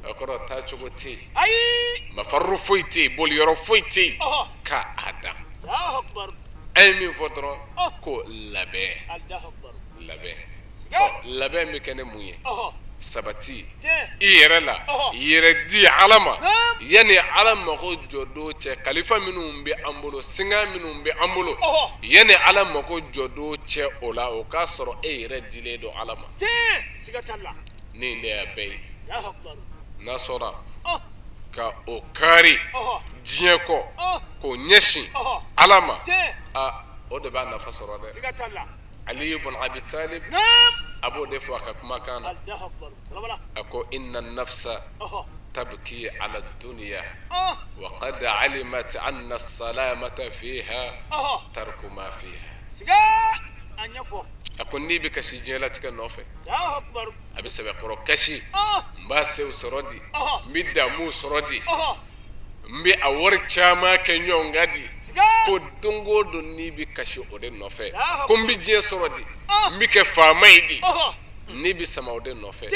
o kɔrɔ taa cogo tɛ yen, mafaru foyi tɛ yen, boli yɔrɔ foyi tɛ yen ka a dan. An ye min fɔ dɔrɔn ko labɛn, labɛn, labɛn bɛ kɛ ni mun ye? Sabati i yɛrɛ la, yɛrɛ di Ala ma yanni Ala mako jɔ don cɛ. Kalifa minnu bɛ an bolo, singa minnu bɛ an bolo, yanni Ala mako jɔ don cɛ, o la o k'a sɔrɔ e yɛrɛ dilen don Ala ma. Nin de y'a bɛɛ ye. N'a sɔnna ka o kari diɲɛ kɔ k'o ɲɛsin Ala ma, aa, o de b'a nafa sɔrɔ dɛ. Ali ibn Abi Talib a b'o de fɔ a ka kumakan na, a ko inna nafsa tabki ala dunya wa qad alimat anna salamata fiha tarku ma fiha. A ko n'i bɛ kasi diɲɛlatigɛ nɔfɛ, a bɛ sɛbɛkɔrɔ kasi, n b'a sew sɔrɔ di, n bɛ damu sɔrɔ di, n bɛ a wari caman kɛ ɲɔgɔn kan di, ko don o don n'i bɛ kasi o de nɔfɛ, ko n bɛ diɲɛ sɔrɔ di, n bɛ kɛ faama ye di, n'i bɛ sama o de nɔfɛ,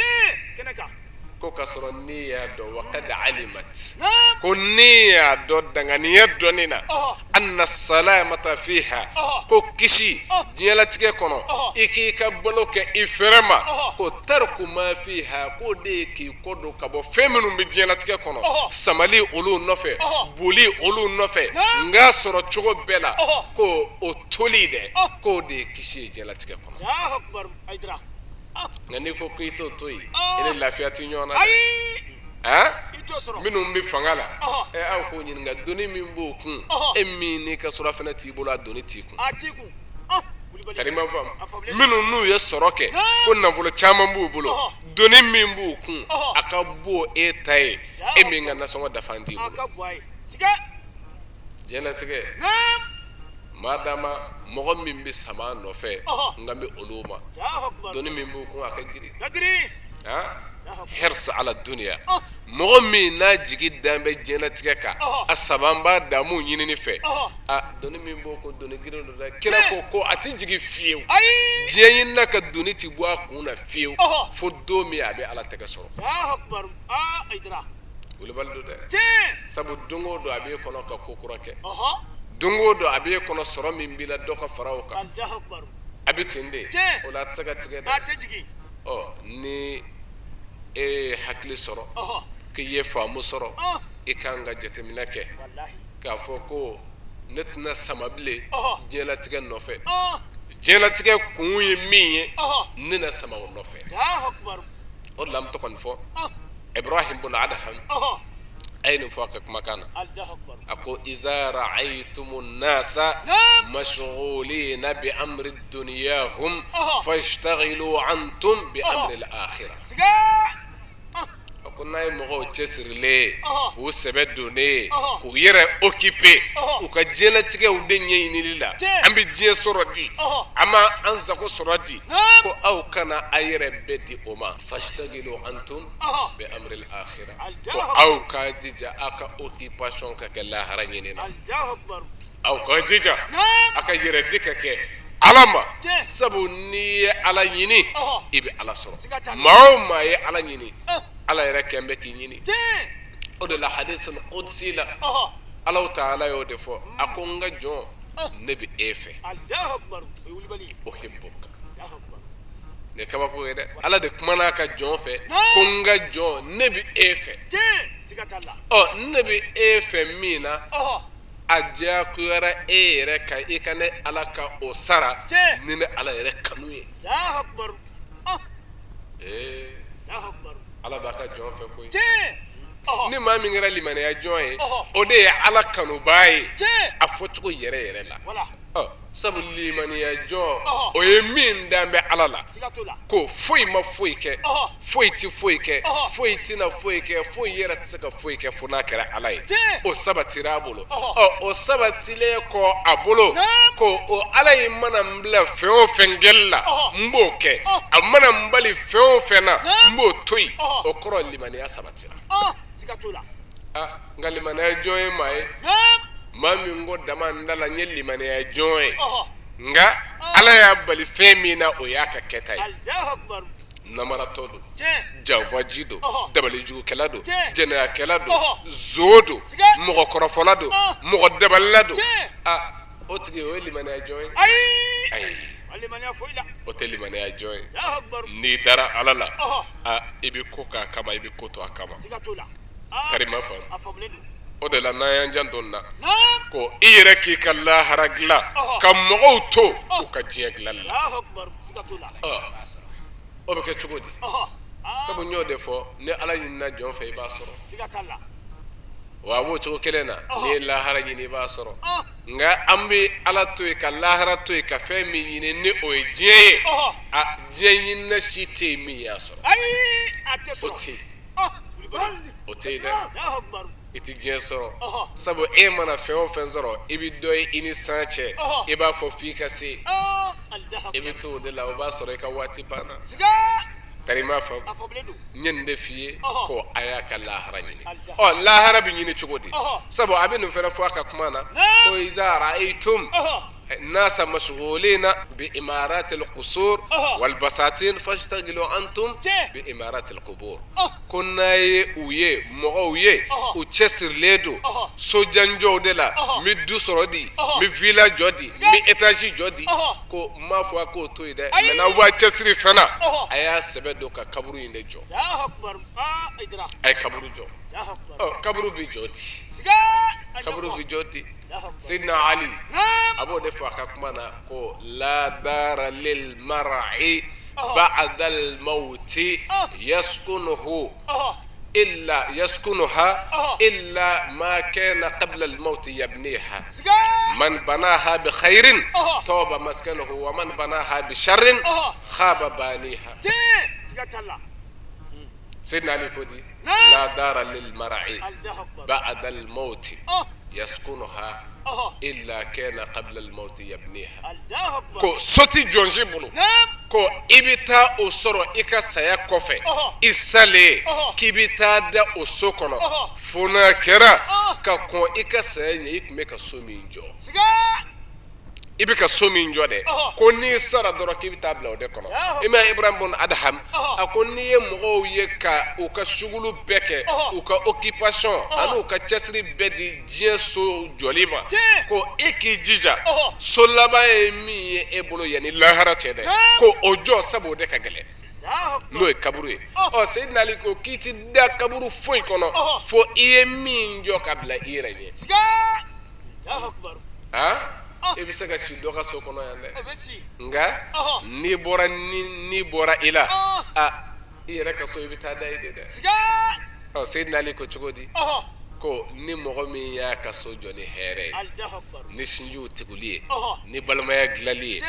ko k'a sɔrɔ n'i y'a dɔn wa qad alimat, ko n'i y'a dɔn danganiya dɔnni na, anna salamata fiha, ko kisi diɲɛlatigɛ kɔnɔ, i k'i ka balo kɛ i fɛrɛ ma, ko tarku ma fiha, k'o de ye k'i kɔ don ka bɔ fɛn minnu bɛ diɲɛlatigɛ kɔnɔ, samali olu nɔfɛ, boli olu nɔfɛ, n k'a sɔrɔ cogo bɛɛ la, ko o toli dɛ, k'o de ye kisi ye diɲɛlatigɛ kɔnɔ. Nka n'i ko k'i t'o to yen, i ni lafiya tɛ ɲɔgɔn na dɛ, minnu bɛ fanga la, ɛ aw k'o ɲininka doni min b'o kun, e min n'i ka surafana t'i bolo, a doni t'i kun. Tari ma faamu, minnu n'u ye sɔrɔ kɛ ko nafolo caman b'u bolo, doni min b'u kun, a ka bon e ta ye, e min ka nasɔngɔ dafa t'i bolo. Diɲɛlatigɛ maa dama mɔgɔ min bɛ sama nɔfɛ, n kan bɛ olu ma, doni min b'u kun a ka girin. Hirs ala dunya, mɔgɔ min n'a jigi dan bɛ diɲɛlatigɛ kan, a sama b'a damu ɲinini fɛ, a doni min b'o kun, doni girin don dɛ. Kira ko a tɛ jigin fiyewu, diɲɛ ɲinina ka doni tɛ bɔ a kun na fiyewu, fo don min a bɛ Ala tɛgɛ sɔrɔ. Wulibali don dɛ, sabu don o don a b'e kɔnɔ ka ko kura kɛ, don o don a b'e kɔnɔ sɔrɔ min b'i la dɔ ka fara o kan, a bɛ ten de, o la a tɛ se ka tigɛ dɛ. Ɔ ni e ye hakili sɔrɔ, k'i ye faamu sɔrɔ, i ka kan ka jateminɛ kɛ k'a fɔ ko ne tɛna sama bilen diɲɛlatigɛ nɔfɛ. Diɲɛlatigɛ kun ye min ye, ne na sama o nɔfɛ. O de la an bɛ to ka nin fɔ, Ibrahim bun Adham a ye nin fɔ a ka kumakan na, a ko iza ra'aytumu nasa mashghulina bi amri dunyahum fashtaghilu antum bi amri al-akhirah. A Ko n'a ye mɔgɔw cɛsirilen ye, k'u sɛbɛ donnen ye, k'u yɛrɛ occuper u ka diɲɛlatigɛw de ɲɛɲinili la, an bɛ diɲɛ sɔrɔ di, an b'an sago sɔrɔ di, ko aw kana a yɛrɛ bɛɛ di o ma. Fashtagilu antum bi amril akhira, ko aw ka jija aw ka occupation ka kɛ lahara ɲini na. Aw ka jija a ka yɛrɛ di ka kɛ ala ma, sabu n'i ye ala ɲini i bɛ ala sɔrɔ. Maa o maa ye ala ɲini, ala yɛrɛ kɛn bɛ k'i ɲini. O de la hadisul qudsi la, Alahu taala y'o de fɔ, a ko n ka jɔn, ne bɛ e fɛ, uhibbuka. Nin ye kabako ye dɛ. Ala de kumana a ka jɔn fɛ ko n ka jɔn, ne bɛ e fɛ. Ɔ, ne bɛ e fɛ min na, a diyagoyara e yɛrɛ kan i ka ne ala ka o sara ni ne ala yɛrɛ kanu ye. Ee, ala b'a ka jɔn fɛ koyi. Ni maa min kɛra limaniya jɔn ye, o de ye ala kanubaa ye a fɔcogo yɛrɛ yɛrɛ la. Sabu limaniya jɔn, o ye min dan bɛ ala la ko foyi ma foyi kɛ, foyi tɛ foyi kɛ, foyi tɛna foyi kɛ, foyi yɛrɛ tɛ se ka foyi kɛ fo n'a kɛra ala ye. O sabatira a bolo. Ɔ, o sabatilen kɔ a bolo, ko o ala in mana n bila fɛn o fɛn kɛli la, n b'o kɛ. A mana n bali fɛn o fɛn na, n b'o to yen. O kɔrɔ limaniya sabatira. Nka limaniya jɔn ye maa ye, maa min ko dama n da la n ye limaniya jɔn ye, nka ala y'a bali fɛn min na, o y'a ka kɛta ye. Namaratɔ don, janfaji don, dabalijugukɛla don, jɛnɛyakɛla don, zon don, mɔgɔkɔrɔfɔla don, mɔgɔ dabalila don. Aa, o tigi o ye limaniya jɔn ye? Ayi, o tɛ limaniya jɔn ye. N'i dara ala la, aa, i bɛ ko k'a kama, i bɛ ko to a kama. Kari ma faamu. O de la n'an y'an janto nin na, ko i yɛrɛ k'i ka lahara dilan ka mɔgɔw to u ka diɲɛ dilanli la, o bɛ kɛ cogo di? Sabu n y'o de fɔ, ni ala ɲinina jɔn fɛ, i b'a sɔrɔ. Wa a b'o cogo kelen na, n'i ye lahara ɲini, i b'a sɔrɔ. Nka an bɛ ala to yen ka lahara to yen ka fɛn min ɲini ni o ye diɲɛ ye, a diɲɛ ɲinina si tɛ yen min y'a sɔrɔ. O tɛ yen, o tɛ yen dɛ. I tɛ diɲɛ sɔrɔ, sabu e mana fɛn o fɛn sɔrɔ, i bɛ dɔ ye i ni san cɛ, i b'a fɔ f'i ka se, i bɛ to o de la, o b'a sɔrɔ i ka waati banna. Tari m'a faamu. N ye nin de f'i ye ko a y'a ka lahara ɲini. Ɔ, lahara bɛ ɲini cogo di? Sabu a bɛ nin fana fɔ a ka kuma na ko iza ra'aytum nasa mashghulina bi imaratil qusur wal basatin fashtagilu antum bi imaratil qubur. Ko n'a ye u ye mɔgɔw ye u cɛsirilen don sojanjɔw de la, n bɛ du sɔrɔ di, n bɛ villa jɔ di, n bɛ étage jɔ di, ko n m'a fɔ a k'o to yen dɛ, mais n'aw b'a cɛsiri fɛn na, a y'a sɛbɛ don ka kaburu in de jɔ. A ye kaburu jɔ. Ɔ, kaburu bɛ jɔ di, kaburu bɛ jɔ di. Seydina Ali a b'o de fɔ a ka kuma na ko la dara lil mar'i ba'da al mawti yaskunuhu illa yaskunuha illa ma kana qabla al mawti yabniha man banaha bi khairin taba maskanuhu wa man banaha bi sharrin khaba baniha. Seydina Ali ko di la dara lil mar'i ba'da al mawti yaskunuha illa kana qabla al mawti yabniha. Ko so tɛ jɔn si bolo ko i bɛ taa o sɔrɔ i ka saya kɔfɛ, i salen k'i bɛ taa da o so kɔnɔ, fo n'a kɛra ka kɔn i ka saya ɲɛ i tun bɛ ka so min jɔ. I bɛ ka so min jɔ dɛ, ko n'i sara dɔrɔn k'i bɛ taa bila o de kɔnɔ. I ma Ibrahim bun Adham a ko n'i ye mɔgɔw ye ka u ka sugulu bɛɛ kɛ, u ka occupation ani u ka cɛsiri bɛɛ di diɲɛ so jɔli ma, ko e k'i jija so laban ye min ye e bolo yanni lahara cɛ dɛ, ko o jɔ, sabu o de ka gɛlɛn, n'o ye kaburu ye. Ɔ, Seydina Ali ko k'i tɛ da kaburu foyi kɔnɔ fo i ye min jɔ ka bila i yɛrɛ ɲɛ. I bɛ se ka si dɔ ka so kɔnɔ yan dɛ, nka n'i bɔra ni bɔra i la, aa, i yɛrɛ ka so i bɛ taa da yen de dɛ. Ɔ, Seydina Ali ko cogo di? Ko ni mɔgɔ min y'a ka so jɔ ni hɛrɛ ye, ni sinjiw tuguli ye, ni balimaya dilanli ye.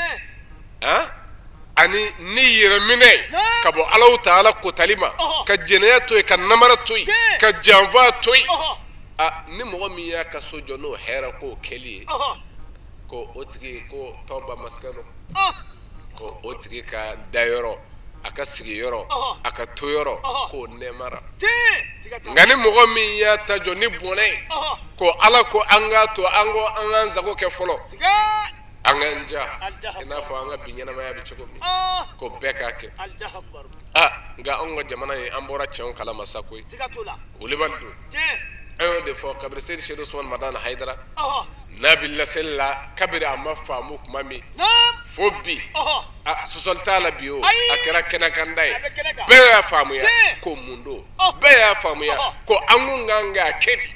Ani ni yɛrɛminɛ ka bɔ Alahu taala kotali ma, ka jɛnɛya to yen, ka namara to yen, ka janfa to yen. A ni mɔgɔ min y'a ka so jɔ n'o hɛrɛ k'o kɛli ye, ko o tigi ko taba maskanu, ko o tigi ka dayɔrɔ, a ka sigiyɔrɔ, a ka toyɔrɔ, k'o nɛɛmara. Nka ni mɔgɔ min y'a ta jɔ ni bɔnɛ ye, ko Ala ko an k'a to an ko an k'an sago kɛ fɔlɔ, an k'an ja i n'a fɔ an ka bi ɲɛnamaya bɛ cogo min, ko bɛɛ k'a kɛ. Aa nka anw ka jamana in, an bɔra cɛnw kalama sa koyi. Wulibali don, an y'o de fɔ kabiri Seyidi Sedu Usumani Madani Hayidara n'a bɛ laseli la, kabiri a ma faamu tuma min fo bi, a sɔsɔli t'a la bi o, a kɛra kɛnɛkanda ye, bɛɛ y'a faamuya ko mun don, bɛɛ y'a faamuya ko an kun kan k'a kɛ di,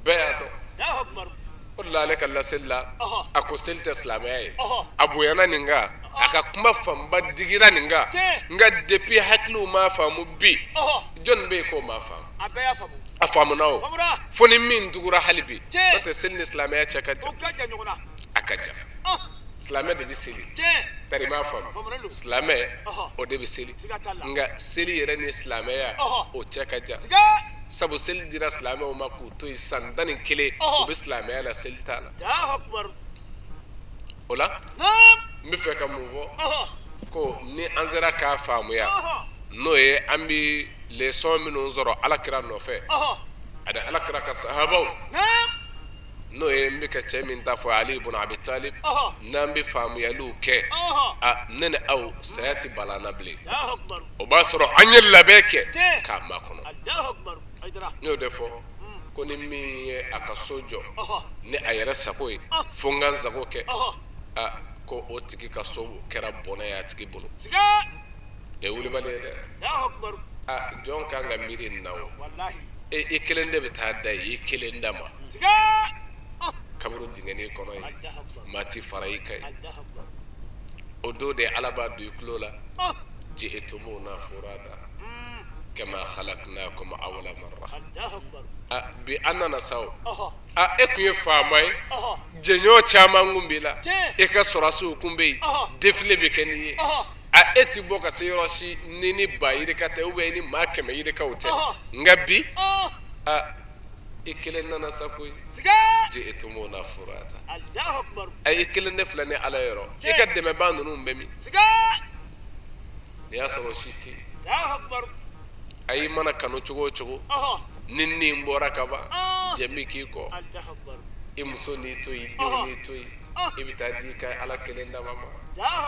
bɛɛ y'a dɔn. O de la ale ka laseli la, a ko seli tɛ silamɛya ye, a bonyana nin kan, a ka kuma fanba digira nin kan, nka depuis hakiliw m'a faamu bi, jɔnni bɛ yen k'o m'a faamu? A faamuna o, fo ni min tugura hali bi, n'o tɛ seli ni silamɛya cɛ ka jan, a ka jan. Silamɛ de bɛ seli, tari i m'a faamu, silamɛ o de bɛ seli, nka seli yɛrɛ ni silamɛya o cɛ ka jan. Sabu seli dira silamɛw ma k'u to yen san 11, u bɛ silamɛya la, seli t'a la. O la n bɛ fɛ ka mun fɔ, ko ni an sera k'a faamuya, n'o ye an bɛ leçon minnu sɔrɔ ala kira nɔfɛ ani ala kira ka sahabaw, n'o ye n bɛ ka cɛ min ta fɔ, Ali ibn Abi Talib, n'an bɛ faamuyaliw kɛ, a ne ni aw saya tɛ bala an na bilen. O b'a sɔrɔ an ye labɛn kɛ k'a makɔnɔ. N y'o de fɔ ko ni min ye a ka so jɔ ni a yɛrɛ sago ye, fo n ka n sago kɛ, a ko o tigi ka so kɛra bɔnɛ ye a tigi bolo. Nin ye wulibali ye dɛ. A jɔn kan ka miiri nin na o? E i kelen de bɛ taa da yen, i kelen dama kaburu dingɛnin kɔnɔ yen, maa ti fara i kan yen. O don de Ala b'a don i tulo la, jitumuna furada kama khalaqnakum awwala marra. A bi an nana sa o. A e tun ye faama ye, jɛɲɔgɔn caman kun b'i la, i ka sɔrɔdasiw kun bɛ yen, défilé bɛ kɛ n'i ye. A e ti bɔ ka se yɔrɔ si ni ni ba yirika tɛ ou bien ni maa 100 yirikaw tɛ. Nka bi, a i kelen nana sa koyi, jitumuna furada. A i kelen de filɛ ni Ala yɔrɔ, i ka dɛmɛbaa ninnu bɛ min? N'i y'a sɔrɔ si tɛ a y'i mana kanu cogo o cogo, ni nin bɔra ka ban, jɛ bɛ k'i kɔ, i muso n'i to yen, i denw n'i to yen, i bɛ taa di i ka Ala kelen dama ma.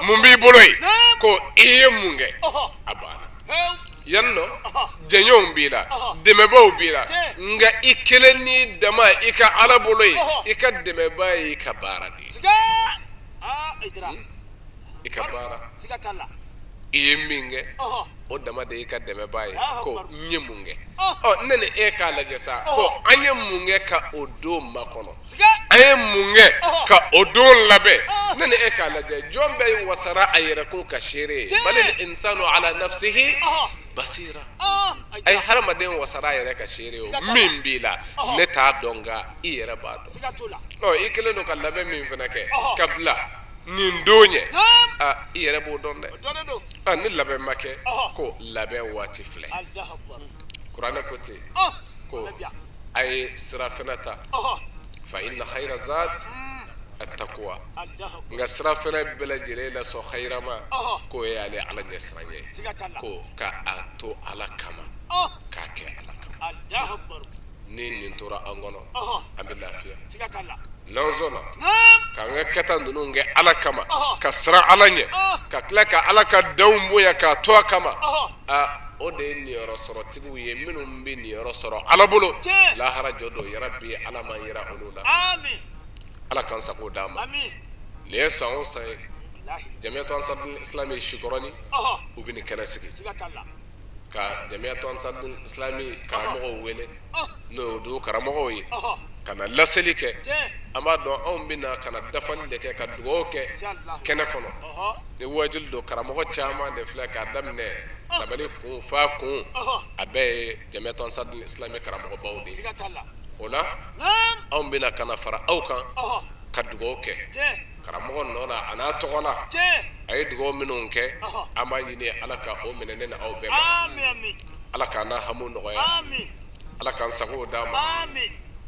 Mun b'i bolo yen ko i ye mun kɛ? A banna yan nɔ, jɛɲɔgɔnw b'i la, dɛmɛbaaw b'i la, nka i kelen n'i dama i ka Ala bolo yen, i ka dɛmɛbaa ye i ka baara de ye. I ka baara, i ye min kɛ, o dama de y'i ka dɛmɛbaa ye. Ko n ye mun kɛ? Ɔ ne ni e k'a lajɛ sa, ko an ye mun kɛ ka o don makɔnɔ, an ye mun kɛ ka o don labɛn? Ne ni e k'a lajɛ, jɔn bɛɛ wasara a yɛrɛ kun ka seere ye. Balil insanu ala nafsihi basira. A ye hadamaden wasara a yɛrɛ ka seere ye. Min b'i la, ne t'a dɔn, nka i yɛrɛ b'a dɔn. Ɔ i kɛlen don ka labɛn min fana kɛ ka bila nin don ɲɛ, i yɛrɛ b'o dɔn dɛ. Ni labɛn ma kɛ, ko labɛn waati filɛ. Kuranɛ ko ten ko a ye sirafana ta, fa inna khayra zad at-taqwa. Nka sirafana bɛɛ lajɛlen la sɔn khayirama, k'o ye ale Ala ɲɛsiranɲɛ ye, ko ka a to Ala kama, k'a kɛ Ala kama. Ni nin tora an kɔnɔ, an bɛ lafiya. N'an sɔnna k'an ka kɛta ninnu kɛ Ala kama, ka siran Ala ɲɛ, ka tila ka Ala ka danw bonya k'a to a kama, aa o de ye niyɔrɔ sɔrɔtigiw ye, minnu bɛ niyɔrɔ sɔrɔ Ala bolo lahara jɔ don. Yarabi Ala m'an yira olu la, Ala k'an sago d'an ma. Nin ye san o san ye, Jamiyatu Ansarudin Islami Sikɔrɔni, u bɛ nin kɛnɛ sigi ka Jamiyatu Ansarudin Islami karamɔgɔw wele, n'o ye dugu karamɔgɔw ye, ka na laseli kɛ. An b'a dɔn anw bɛ na ka na dafali de kɛ, ka dugawu kɛ kɛnɛ kɔnɔ. Ni wajuli don, karamɔgɔ caman de filɛ k'a daminɛ tabali kun f'a kun, a bɛɛ ye Jamiyatu Ansarudin Islami karamɔgɔbaw de ye. O la anw bɛ na ka na fara aw kan ka dugawu kɛ. Karamɔgɔ nɔ na a n'a tɔgɔ la, a ye dugawu minnu kɛ, an b'a ɲini Ala ka o minɛ ne ni aw bɛɛ ma. Ala k'an n'a hamu nɔgɔya, Ala k'an sago d'an ma.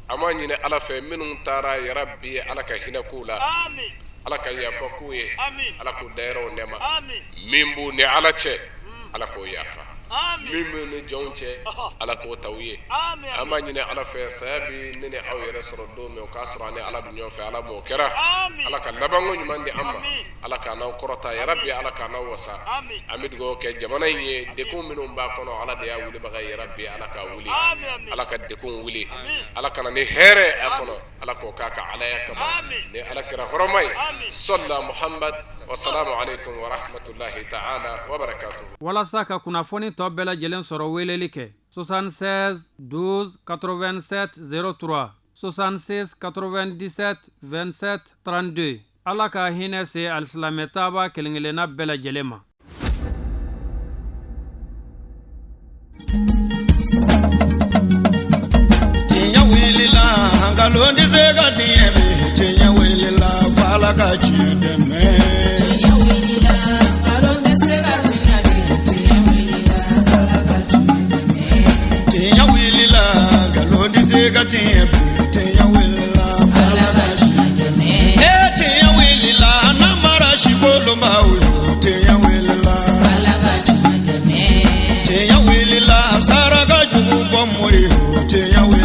An b'a ɲini Ala fɛ minnu taara yarabi Ala ka hinɛ k'u la, Ala ka yafa k'u ye, Ala k'u dayɔrɔw nɛɛma. Min b'u ni Ala cɛ, Ala k'o yafa. Min b'u ni jɔnw cɛ, Ala k'o ta u ye. An b'a ɲini Ala fɛ saya bɛ ne ni aw yɛrɛ sɔrɔ don min, o k'a sɔrɔ an ni Ala bɛ ɲɔgɔn fɛ. Ala m'o kɛra. Ala ka labanko ɲuman di an ma. Ala k'an n'aw kɔrɔta yarabi, Ala k'an n'aw wasa. An bɛ dugawu kɛ jamana in ye, degun minnu b'a kɔnɔ, Ala de y'a wulibaga ye yarabi, Ala k'a wuli, Ala ka degun wuli, Ala ka na ni hɛrɛ a kɔnɔ, Ala k'o k'a ka alaya kama ni Ala kira hɔrɔma ye. Sɔla Muhamad wa salamu aleykum wa rahmatulahi taala wa barakatuhu. Walasa ka kunnafoni tɔ bɛɛ lajɛlen sɔrɔ, weleli kɛ 76 12 87 03, 66 97 27 32. Ala ka hinɛ se alisilamɛ taaba kelen-kelenna bɛɛ lajɛlen ma. Tiɲɛ wulila, nkalon tɛ se ka tiɲɛ bi. Tiɲɛ wulila, f'Ala ka tiɲɛ dɛmɛ. Tiɲɛ wulila, nkalon tɛ se ka tiɲɛ bi. Tiɲɛ wulila, f'Ala ka tiɲɛ dɛmɛ. Tiɲɛ wulila, nkalon tɛ se ka tiɲɛ bi. Tiɲɛ wulila, f'Ala ka tiɲɛ dɛmɛ. E tiɲɛ wulila, namara sikolonbaw yo. Tiɲɛ wulila, Ala ka tiɲɛ dɛmɛ. Tiɲɛ wulila, saraka jugu bɔ mori yo. Tiɲɛ wulila.